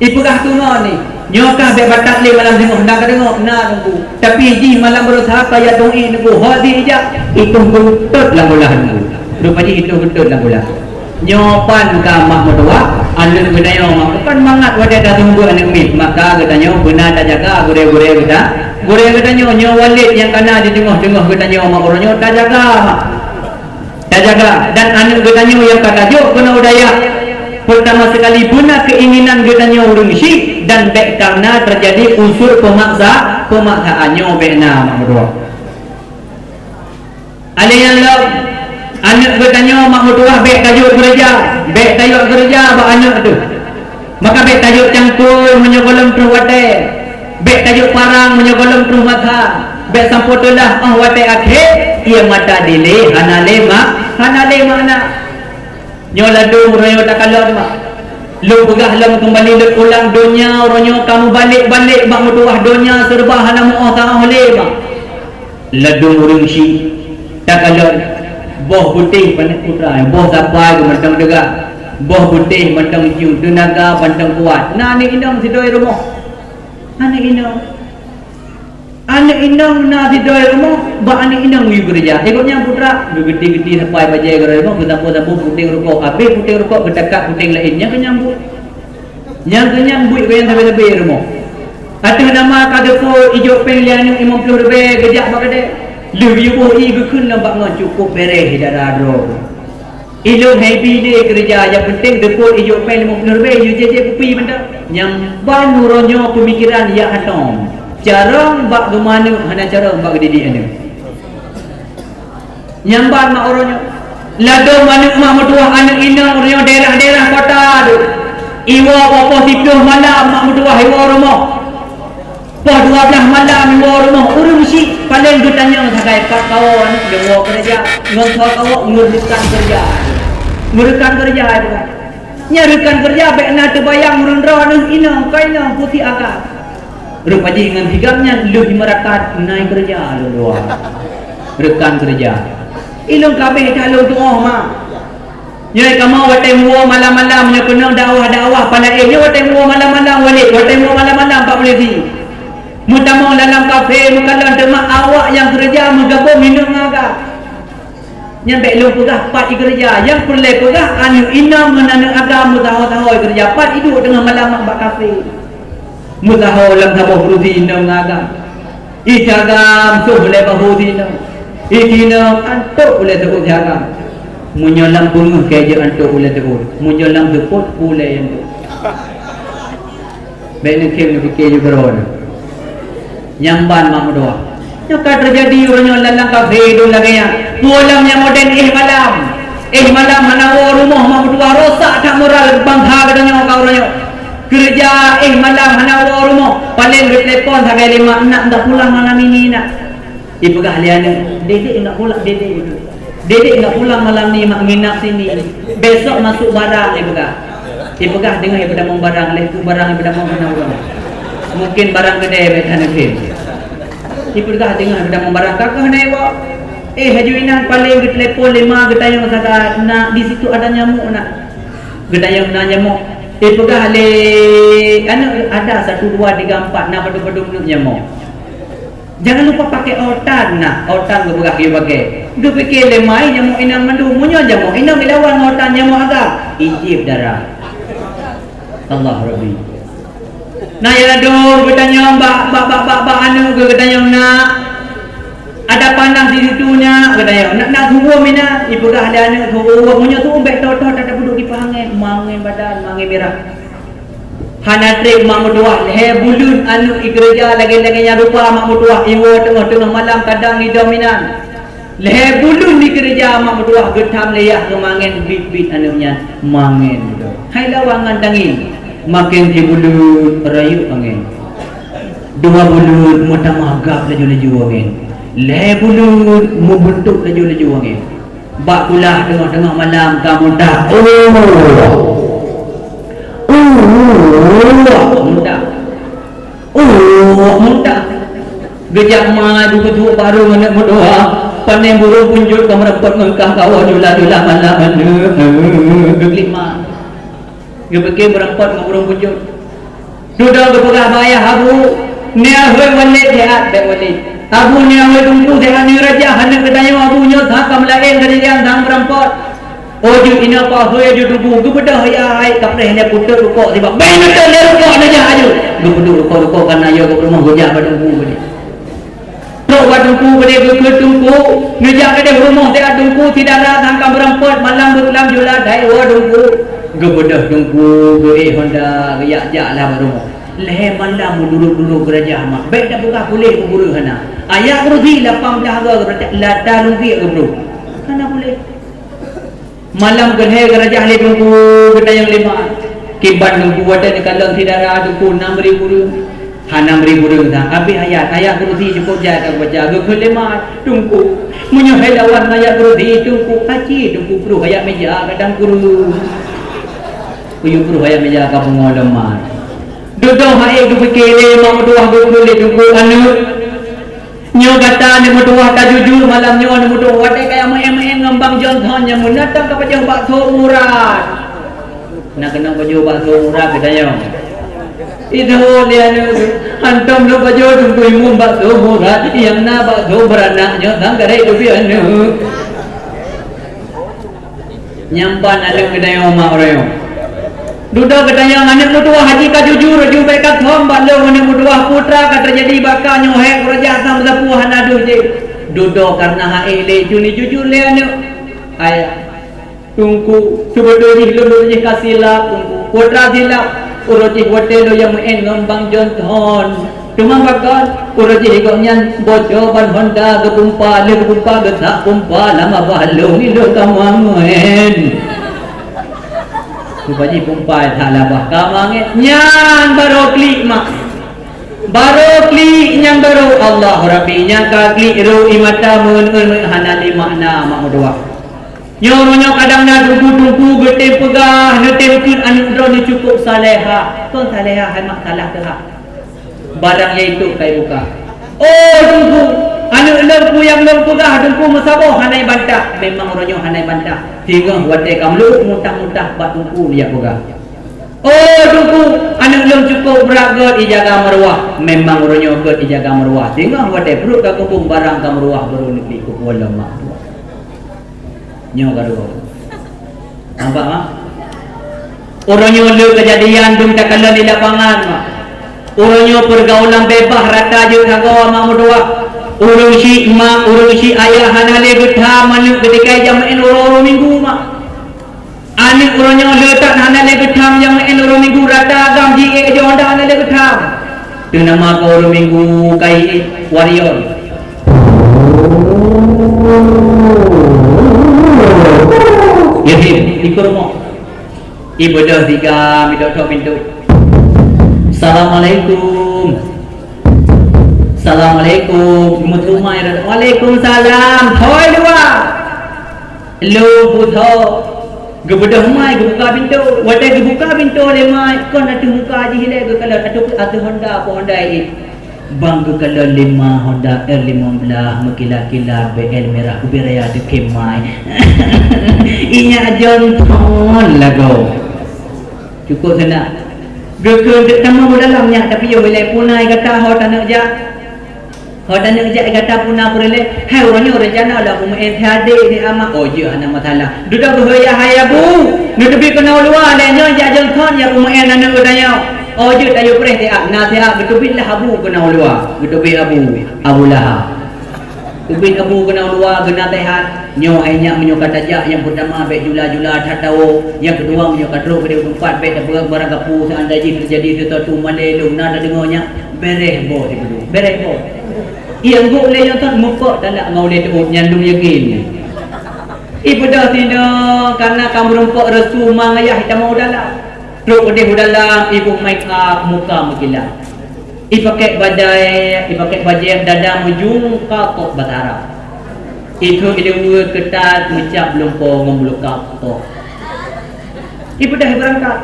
Ipeugah keu ngon ni, nyoe kah bèk batat lé malam singoh na ka deungoe na Teungku. Tapi jih malam beureusaha ka jak tueng ié Teungku, ho jih ijak, itoh beutôt lam bolah Teungku. Rupa jih itoh beutôt lam bolah. Nyoe pan ka mak meutuwah, aneuk geutanyoe mak bukan mangat watèe taseumeubeuet aneuk miet, maka geutanyoe beuna tajaga gurèe-gurèe geuta-, gurèe geutanyoe, nyoe walét nyang ka na di teungoh-teungoh geutanyoe mak uroe nyoe tajaga mak. Tajaga dan aneuk geutanyoe nyang ka tajok keunoe u dayah. Peurtama seukali beuna keuinginan geutanyoe ureueng syik dan bèk kareuna teujadi unsur peumaksa, peumaksaan nyoe bèk na mak meutuwah. Alèh nyan lom, aneuk geutanyoe mak meutuwah bèk tajok keureuja, bèk tajok keureuja bak aneuk teuh. Maka bèk tajok cangkôi meunyoe gohlom troh watèe, bèk tajok parang meunyoe gohlom troh masa, bèk sampoe teulah óh watèe akhé, ié mata dilé hana lé ma-, hana lé makna. Nyoe ladôm uroe nyoe takalon mak. Lôn peugah lom keumbali lôn ulang, donya uroe nyoe ka meubalek-balek bak meutuwah, donya seureuba hana meu'oh-taôh lé mak. Ladôm ureueng syik takalon, boh putéh paneuk putra, boh sapai geuh mantong teuga, boh putéh mantong jiôh, teunaga mantong kuat. Na aneuk inong sidroe rumoh. Aneuk inong. Aneuk inong na sidroe rumoh, bak aneuk inong yue keureuja. Gobnyan putra, geugeuti-geuti sapai bajèe keudroe rumoh, geusampoe-sampoe puténg rukok. Abéh puténg rukok, geutakak puténg laén, nyan keuh nyang buet. Nyang keuh nyang buet keu nyang sabe-sabe rumoh. Ateueh nama ka geupeu ijok péng lé aneuk limong ploh ribèe geujak bak keudè. Lheueh geuyue boh ié geukheun lom bak ngon, cukup bèrèh dara droe. Ilôn hai bi lé keureuja, nyang peunteng geupeu ijok péng limong ploh ribèe, yue jép-jép kupi mantong. Nyang ban uroe nyoe peumikeran jak hantom. Carông bak geumaneuk hana carông bak geudidik aneuk. Nyang ban mak uroe nyoe. Ladôm aneuk mak meutuwah aneuk inong uroe nyoe daerah-daerah kota tu. Iwoe bak poh siploh malam mak meutuwah iwoe rumoh. Poh dua blaih malam iwoe rumoh ureueng syik paleng geutanyong sagai pat kawoe aneuk lôn woe keureuja. Ngon soe kawoe ngon rekan keureuja. Ngon rekan keureuja itu kan. Nyan rekan keureuja bèk na teubayang ureueng droeneuh inong, keu inong putéh agam. Rupa jih ngon sigam nyan lheueh jimeurakat na keureuja lôn luwa. Rekan keureuja. Ilôn ka abéh that lôn tu'oh ma. Nyoe kamoe watèe muwoe malam-malam nyoe keunong dakwah-dakwah pala éh nyoe watèe muwoe malam-malam walét, watèe muwoe malam-malam bak polisi. Meutamong dalam kafé meukalon teuma awak nyang keureuja meugabông hineuk ngon agam. Nyan bèk lôn peugah pat ikeureuja, nyang peureulèe peugah aneuk inong ngon aneuk agam meusaho-saho ikeureuja, pat iduek teungoh malam bak kafé. Meusaho lam saboh kursi inong ngon agam. Ih si agam, soh ulèe bahu sinoe. Ih sinoe, antok ulèe seuôt si agam. Meunyoe lam beungeuh keu jeuet antok ulèe seuôt. Meunyoe lam seupôt, ulèe antok. Bèk neukheun neupike ju keudroe. Nyan ban mak meutuwah. Nyoe ka teujadi uroe nyoe lam-lam kafé dum lagèe nyan. Peue lam nyang modern éh malam. Éh malam hana woe rumoh mak meutuwah, rosak that moral bansa geutanyoe ka uroe nyoe. Keureuja éh malam hana woe rumoh, paleng geutelepon sagai lé mak, "Nak, nak pulang malam ini, nak." Ipeugah lé aneuk, "Dedek nak pulang, dedek." "Dedek nak pulang malam ni, mak, nginap sini. Besok masuk barang," ipeugah. Ipeugah deungon ipeudamong barang, lheuh peue barang ipeudamong hana ureueng. Mungkin barang keudè bèk hana kheun. Ipeugah deungon ipeudamong barang, ka keuh na iwoe. Eh, laju inan paleng geutelepon lé ma geutanyong sagai, "Nak, di situ ada nyamuk, nak." Geutanyong na nyamuk. Ipeugah lé aneuk, "Ada satu, dua, tiga, empat, na padum-padum neuk nyamuk." "Jangan lupa pakai autan, nah, autan geupeugah geuyue pakai." Geupike lé ma, "Nyamok inong mandum, meunyoe nyamok inong ilawan ngon autan, nyamok agam." Ijép darah. Allah Rabbi. Nah, ya dong, geutanyong bak, bak, bak, bak, bak aneuk geuh, geutanyong, "Nak, ada panas di situ, nak?" Geutanyong, "Nak, nak subuh mina?" Ipeugah lé aneuk, "Subuh, meunyoe subuh bèk toh-toh, tata peuduek kipas angén, mangén badan, mangén mirah." Hana trép mak meutuwah, lhèe buleuen aneuk ikeureuja lagèe-lagèe nyan rupa mak meutuwah, iwoe teungoh-teungoh malam kadang idong inan. Lhèe buleuen ikeureuja mak meutuwah geutham lé yah keu mangén biet-biet aneuk nyan, mangén beudôh. Hai lawan ngon tangieng, makén sibuleuen rayeuk angén. Dua buleuen meutamah gab laju-laju angén. Lhèe buleuen meubeuntok laju-laju angén. Bak kulah teungoh-teungoh malam ka muntah. Oh! Oh! Muntah. Oh! Muntah. Geujak ma geuduek barô ngon aneuk meutuwah. Pané burông punjot ka meureumpot ngon kah kawa jula-jula malam aneuk. Geuklik ma. Geupike meureumpot ngon burông punjot. Dudoe geupeugah bak ayah, "Abu, nyoe hôi Walid sehat, bèk Walid. Abu, nyoe hôi Teungku sehat, nyoe Rajah aneuk geutanyoe, Abu, nyoe that ka meulaén keudilian that meureumpot." Oh, jeuet inoe pasoe jeuet Teungku, geubeudôh ya hai kapreh lé putôk rukok sibak. Bèk neutôh lé rukok neujak aju. Geupeudôh rukok-rukok ka na yôh geupeureumoh geujak bak Teungku geuh. Trok bak Teungku keudeh geukheun Teungku, neujak keudeh rumoh teuka Teungku, si dara sangka meureumpot malam beuklam jula dai woe Teungku. Geubeudôh Teungku, geuék honda, geujak-jak lah bak rumoh. Lhèe malam meudurôk-durôk geurajah mak. Bèk tapeugah puléh keu gurèe hana. Ayat kursi lapan blah goe geubaca, lata lungkiek geubruek. Hana puléh. Malam keulhèe geurajah lé Teungku geutanyong lé ma. Kiban Teungku watèe neukalon si dara Teungku na meuri ureueng. Hana meuri ureueng dah. Habéh ayat, ayat kursi cukôp jai ka geubaca. Geukheun lé ma, "Teungku, meunyoe hai lawan ayat kursi, Teungku, aci Teungku pruh ayat meja kadang kureueng." Kuyue pruh ayat meja ka pungo lom ma. Dudoe hai geupike lé ma meutuwah geukheun lé Teungku, "Aneuk, nyoe gata aneuk meutuwah ka jujur malam nyoe aneuk meutuwah watèe kaya meu'én-meu'én ngon Bang Johnson nyang meunatang ka pajoh bakso murah." Na keunoe pajoh bakso murah geutanyoe. Idho lé aneuk, hantom lôn pajoh Teungku Imum bakso murah, nyang na bakso beuranak nyoe sang karek teubiet aneuk. Nyan ban aneuk geutanyoe mak uroe nyoe. Dudoe geutanyoe aneuk meutuwah haji ka jujur, jubek ka thom bak lôn aneuk meutuwah putra ka teujadi bak ka nyoe hék raja sang beusapue hana deuh jih. Dudoe kareuna ha'éh lé cuni jujur lé aneuk. Ayah, Teungku, seubeutôi jih lôn jih ka silap, Teungku. Putra silap, uroe jih watèe lôn nyang meu'én ngon Bang Johnson. Teuma pakon, uroe jih gobnyan boco ban honda geupumpa, lheueh geupumpa geutak pumpa lam babah lôn, ilôn ka mangén. Rupa jih pumpa that lam babah ka mangén. Nyan barô klik mak. Barô klik nyan barô, Allah Rabbi, nyan ka klik rô ie mata meu'én-meu'én hana lé makna mak meutuwah. Nyoe uroe nyoe kadang na teungku-teungku geutem peugah, neutem kheun aneuk droeneuh cukôp salehah. Kon salehah hai mak, salah teuhah. Barang yaitu kai buka. Oh teungku, aneuk lôn peue nyang lôn peugah teungku meusaboh hana ibantah. Memang uroe nyoe hana ibantah. Singoh watèe ka meuleuek mutah-mutah bak teungku neujak peugah. Oh teungku, aneuk lôn cukôp brat gèt ijaga meuruah. Memang uroe nyoe gèt ijaga meuruah. Singoh watèe pruet ka keubông barang ka meuruah baru neubri keu puwoe lom mak tuah. Nyoe ka reugoe. Nampak, mak? Uroe nyoe le keujadian dum takalon di lapangan, mak. Uroe nyoe peurgaulan beubaih rata jeuet sagoe mak meutuah. Ureuëng syiek mak, ureuëng syiek ayah hana lé geutham aneuk geutika jam meu'én uroe-uroe minggu mak. Aneuk uroe nyoe le that hana lé geutham jam meu'én uroe minggu rata agam jiék jih dak hana lé geutham. Teunama keu uroe minggu kai warrior. Yakin, ikut rumah. Ibeudôh tiga, midok-dok pintoe. "Assalamualaikum." "Assalamualaikum." Meuteumai rot. "Waalaikumsalam." Thoi luwa. Lôn beuthok. Geubeudôh mai geubuka pintoe. Watée geubuka pintoe lé mai, kon ateueh muka jih ilée geukalon ateueh, ateueh honda, po honda ié. Bang geukalon lima honda R lima belas meukilat-kilat B L merah ubé raya teukem mai. Inyak John thon lagoe. Cukup seunang. Geukheun teuk tamong u dalam nyak tapi yoh ilée punai gata ho taneuk jak. Ho taneuk jak gata puna peureulée. Hai uroe nyoe rencana lam umeu'én si adé ni ama. Oh jeuet hana masalah. Dudoe geuhôi ya hai abu. Neuteubiet keunoe luwa lé nyoe jak John thon ya umeu'én aneuk geutanyoe. Oh jeuet tayue preh siat, na siat geuteubiet lah abu keunoe luwa, geuteubiet abu, Abu Lahab. Teubiet abu keunoe luwa geuna teuhat. Nyoe hai nyak meunyoe ka tajak nyang peurtama bék jula-jula that tawoe, nyang keudua meunyoe ka trok keudeh teumpat bék tapeugah barang kapeue seandai jih teujadi sesuatu malée lôn na tadeungoe nyak, béréh boh sibeudôh, béréh boh. Ié anggôk lé nyang thon meupok talak ngon ulée teuôt nyan lôn yakin. Ibeudôh sinoe karna ka meurumpok reusui ma ayah itamong u dalam. Trok keudeh u dalam iboh make up muka meukilat. Ipakék bajée, ipakék bajée dada meujung ka tok bata Arab. Ikheun ileue keutat meucab lumpo ngon meulukab tok. Ibeudôh beurangkat.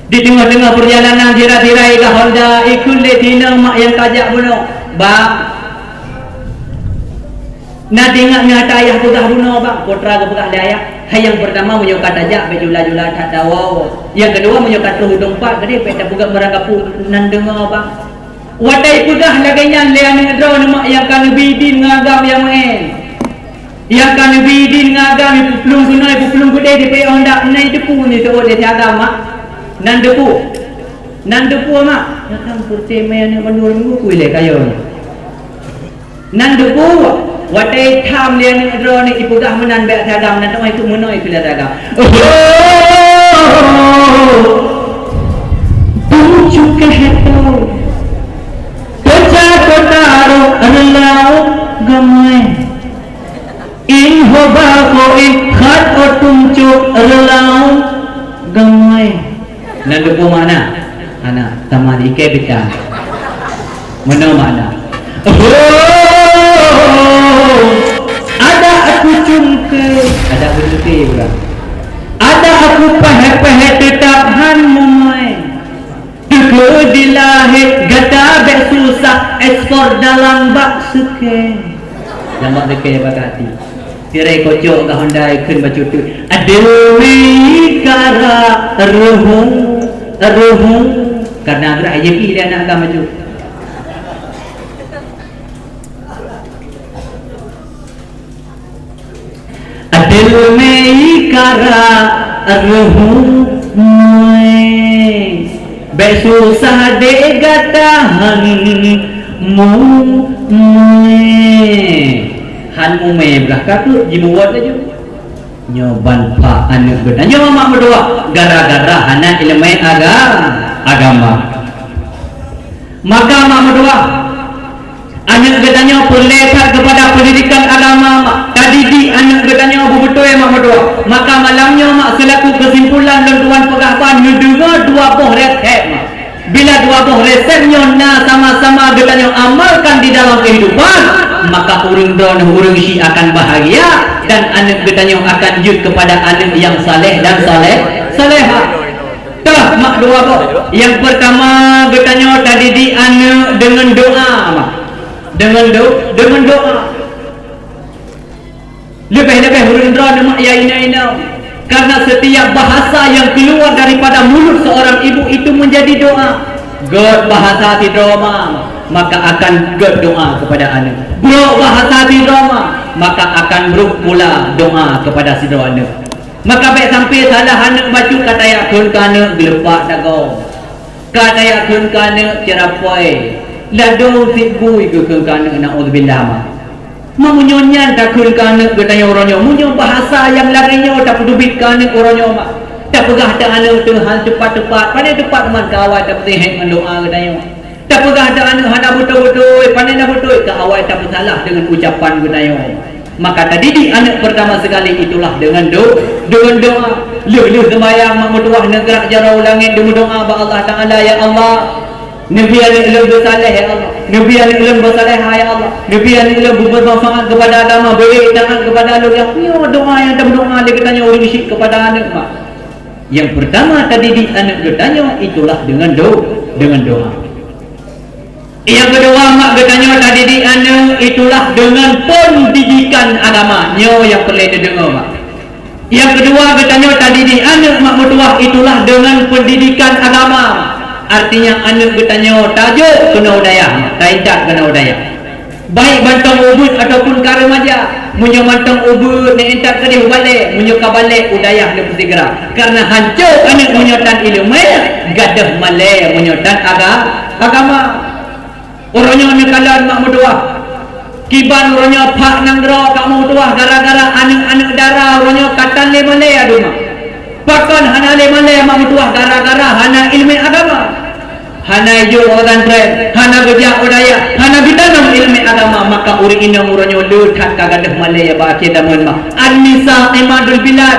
Di teungoh-teungoh peurjalanan sira-sira iga honda ikheun lé tinong mak nyang tajak bunoe, "Bang, na teuingat nyoe ata ayah peugah bunoe, Bang?" Putra geupeugah lé ayah, "Hai nyang peurtama meunyoe ka tajak bék jula-jula that tawoe. Nyang keudua meunyoe ka troh u teumpat keudeh bék tapeugah barang kapeue nan deungoe, Bang." Watée peugah lagée nyan lé aneuk droeneuh mak nyang ka neubi idin ngon agam nyang meu'én. Nyang ka neubi idin ngon agam ipeuplueng keunoe ipeuplueng keudeh dipeuék honda na iteupeue ni teuôt lé si agam mak. Nan teupeue. Nan teupeue mak. Datang peureté mé aneuk mandua minggu kui lé kayôn. Nan teupeue. Watée tham lé aneuk droeneuh ipeugah meunan bék si agam nan teuma ikut meunoe ikheun lé si agam. Tuju keuheto. Peucah kota roh reulau gamai. Inhoba ko in khat o tum cok reulau gamai. Nan dupo makna? Hana, sama di iké bita. Meunoe makna? Oh, ada aku cungke. Ada aku cungke pula. Ada aku pehek-pehek tetap han mumai. Teuka dilahé gata bék susah ekspor dalam bak seukée. Dalam bak seukée bak hati. Tirai kocok gah Honda ikheun bacut tu. Adeumi kara ruhu, ruhu. Karena gerak aja pi dia nak agam maju. Adil mei kara ruhu mui. Bék susah dek gata han mumui. Han mumui beurah kakut jimuwot laju. Nyoe ban pak aneuk geutanyoe mak meutuwah gara-gara hana ileumé aga-, agama. Maka mak meutuwah, aneuk geutanyoe peureulée that keupada peundidikan agama mak. Tadidik aneuk geutanyoe beubeutôi mak meutuwah. Maka malam nyoe mak seulaku keusimpulan lôn tuan peugah ban neudeungoe dua boh resep mak. Bila dua boh resep nyoe na sama-sama geutanyoe amalkan di dalam keuhidupan, maka ureuëng droeneuh ureuëng syiek akan bahagia dan aneuk geutanyoe akan jeuet keupada aneuk nyang saleh dan saleh-, salehah. Teuh mak dua boh. Nyang peurtama geutanyoe tadidik aneuk deungon doa mak. Deungon do-, deungon doa. Leubeh-leubeh ureuëng droeneuh mak ya inoe-inoe. Karena setiap bahasa yang keluar daripada mulut seorang ibu itu menjadi doa. Gét bahasa sidroe ma, maka akan gét doa kepada aneuk. Brok bahasa sidroe ma, maka akan brok pula doa kepada sidroe aneuk. Maka bék sampai salah aneuk bacut ka tayakheun keu aneuk geulepak dagoe. Ka tajak kheun keu aneuk ceurapoi, ladôm sit bui geukheun keu aneuk, naudzubillah, ma. Meunyoe nyan takheun keu aneuk geutanyoe uroe nyoe, meunyoe bahasa nyang lagée nyoe tapeuteubiet keu aneuk uroe nyoe, ma, tapeugah teuh aneuk teuh hán teupat-teupat, pane teupat man ka awai tapeuseuhet ngon doá geutanyoe. Tapeugah teuh aneuk hana beutôi-beutôi, pane na beutôi ka awai tapeusalah deungon ucapan geutanyoe. Maka tadidik aneuk peurtama seukali itulah deungon do-, deungon doá. Lheueh-lheueh seumayang mak meutuwah neugrak jaroe u langét deumeudoá bak Allah Taala, "Ya Allah, neubi aneuk lôn beusaleh, ya Allah. Neubi aneuk lôn beusalehah, ya Allah. Neubi aneuk lôn beumanfaat keupada agama, beu taát keupada lôn." Nyoe doá nyang tameudoá lé geutanyoe ureuëng syik keupada aneuk, mak. Nyang peurtama tadidik aneuk geutanyoe itulah deungon do-, deungon doá. Nyang keudua, mak, geutanyoe tadidik aneuk itulah deungon peundidikan agama. Nyoe nyang peureulée neudeungoe, mak. Nyang keudua, geutanyoe tadidik aneuk mak meutuwah itulah deungon peundidikan agama. Artinya aneuk geutanyoe tajok keunoe u dayah, mak, taintat keunoe u dayah. Baik mantong ubit ataupun ka remaja. Meunyoe mantong ubit, neuintat keudeh u balée, meunyoe ka balée u dayah neupeusigra. Kareuna hanco aneuk meunyoe tan iéleumé, gadôh malée meunyoe tan aga-, agama. Uroe nyoe neukalon mak meutuwah. Kiban uroe nyoe phak nanggroe ka meutuwah gara-gara aneuk-aneuk dara uroe nyoe ka tan lé malée adoe, mak. Pakon hana lé malée mak meutuwah gara-gara hana iéleumé agama. Hana jijok u pesantren, hana geujak u dayah, hana geutanom iéleumé agama, maka ureuëng inong uroe nyoe le that ka gadôh malée bak akhé zaman, mak. An-nisa imadul bilad.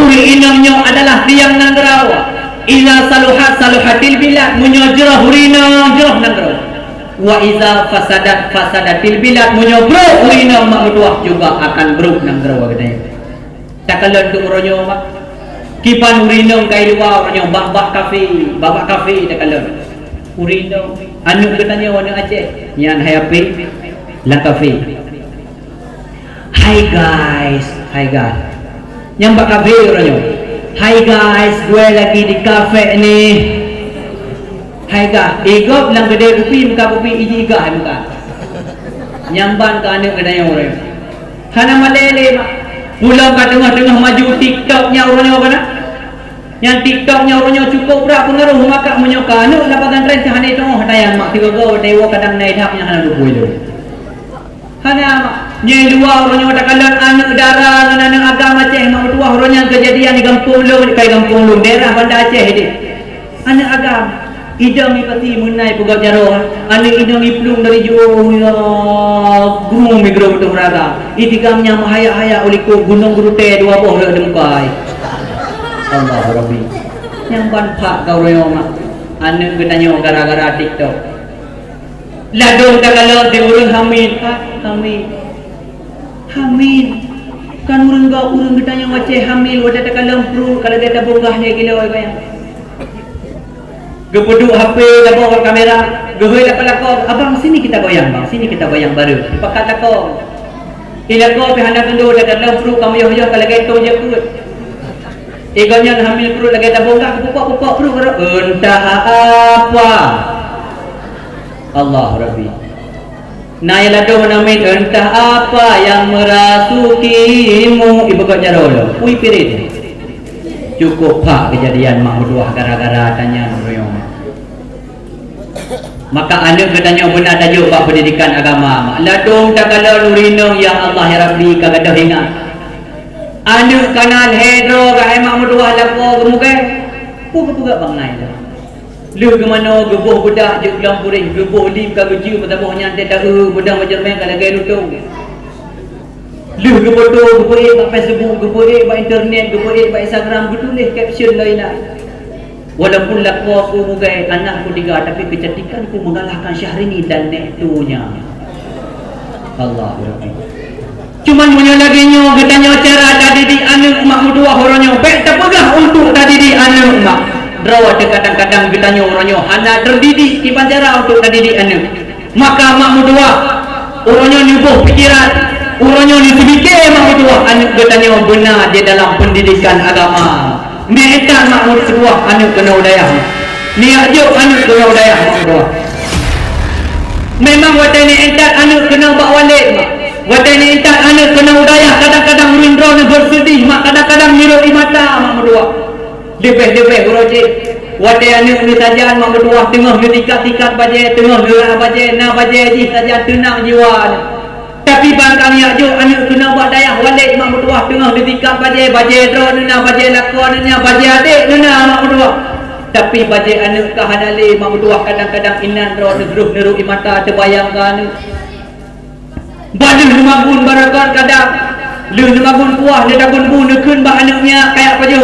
Ureuëng inong nyoe adalah tiang nanggroe. Iza saluhat, saluhatil bilad. Meunyoe jroh ureuëng inong, jroh nanggroe. Wa iza fasadat, fasadatil bilad. Meunyoe brok ureuëng inong mak meutuwah, juga akan brok nanggroe geutanyoe. Takalon keu uroe nyoe, mak. Kiban ureuëng inong ka i luwa uroe nyoe, bak-bak kafé, bak-bak kafé takalon. Ureuëng inong, aneuk geutanyoe aneuk Aceh, nyan hai apé lam kafé. "Hi guys, hi guys." Nyang bak kafé uroe nyoe. "Hi guys, gue lagi di kafe nih." Hai gah, igop lam keudè kupi, muka kupi iji gah muka. Nyang ban keu aneuk geutanyoe uroe nyoe. Hana malèe lé, mak. Pulang ka teungoh-teungoh maju TikTok nyan uroe nyoe kana. Nyang TikTok nyan uroe nyoe cukôp brat peungaroh maka meunyoe ka aneuk lam pesantren teuh hana teungoh tayang, mak, sigoe-goe watèe iwoe kadang na idhab nyang hana geupeu ilôn. Hana, mak. Nyoe luwa uroe nyoe takalon aneuk dara ngon aneuk agam Aceh, mak, meutuwah uroe nyan keujadian di gampông lôn, di gampông lôn, daerah Banda Aceh deh. Aneuk agam, idong ipati meunai peugöt jaroe, aneuk idong iplueng dari jiôh, ya, grum igroe beutôi raga. Itigam nyang meuhayak-hayak u likôt gunong geurutèe dua boh rot di muka ai. Allahu Rabbi. Nyang ban phak ka uroe nyoe, mak. Aneuk geutanyoe gara-gara TikTok. Ladôm takalon di ureueng hamil, ah, hamil. Hamil. Kan ureueng gob, ureueng geutanyoe wacée hamil, watée takalon pruet ka lagée tabonggah lé kilo, ai bayang. Geupeuduek H P, tabok kamera, geuhôi lakoe-lakoe, "Abang, sini kita goyang, Bang, sini kita goyang bareng." Pakat lakoe. Di lakoe pih hana teundo, takalon pruet ka meuyoh-yoh ka lagée tông jeuet pruet. Igoe nyan hamil pruet lagée tabonggah, pupok-pupok pruet keurok. Entah apa. Allah Rabbi. Na ya ladôm namit, entah apa yang merasukimu. Ibeugöt jaroe lom. Ui pirit. Cukôp phak keujadian mak meutuwah gara-gara tanyan ruyong. Maka aneuk geutanyoe beuna tajok bak peundidikan agama. Ladôm takalon ureueng inong, ya Allah, ya Rabbi, ka gadôh ingat. Aneuk kana lhèe droe ka hai mak meutuwah lakoe geumugée. Peue geupeugah bangai lom. Lheueh geumanoe geuboh beudak jeuet lam puréh, geuboh lim ka geujeue meusaboh nyan teuh taeu beudang meujeureumen ka lagée lutông. Lheueh geufoto geupeuék bak Facebook, geupeuék bak internet, geupeuék bak Instagram, geutuléh caption laén na. Walaupun lakoe ku mugée, anak ku tiga, tapi kecantikan ku mengalahkan Syahrini dan nek tu nya. Allahu Rabbi. Cuman meunyoe lagée nyoe geutanyoe cara tadidik aneuk mak meutuwah uroe nyoe, bék tapeugah untuk tadidik aneuk mak. Droe teuh kadang-kadang geutanyoe uroe nyoe hana teudidik kiban cara untuk tadidik aneuk. Maka mak meutuwah, uroe nyoe neuboh pikeran, uroe nyoe neuseumiké mak meutuwah aneuk geutanyoe beuna di dalam peundidikan agama. Neuintat mak meutuwah aneuk keunoe u dayah. Neujak jok aneuk keunoe u dayah mak meutuwah. Memang watée neuintat aneuk keunoe bak walét, mak. Watée neuintat aneuk keunoe u dayah, kadang-kadang ureueng droeneuh beuseudih, mak, kadang-kadang mirot ie mata mak meutuwah. Leubeh-leubeh uroe jih, Watée aneuëk neusajan mak meutuwah teungoh neutikat-tikat bajée, teungoh neurah bajée, na bajée jih sajan teunang jiwa neuh. Tapi ban ka neujak jok aneuëk keunoe bak dayah walét mak meutuwah teungoh neutikat bajée, bajée droe neuh na, bajée lakoe neuh na, bajée adék neuh na mak meutuwah. Tapi bajée aneuëk ka hana lé mak meutuwah, kadang-kadang inan droe neuh rôh neurôk ie mata teubayang keu aneuëk. Ban lheueh neumagun barokon kadang, lheueh neumagun kuah, neutagun bu neukheun bak aneuëk nyak kayak pajoh.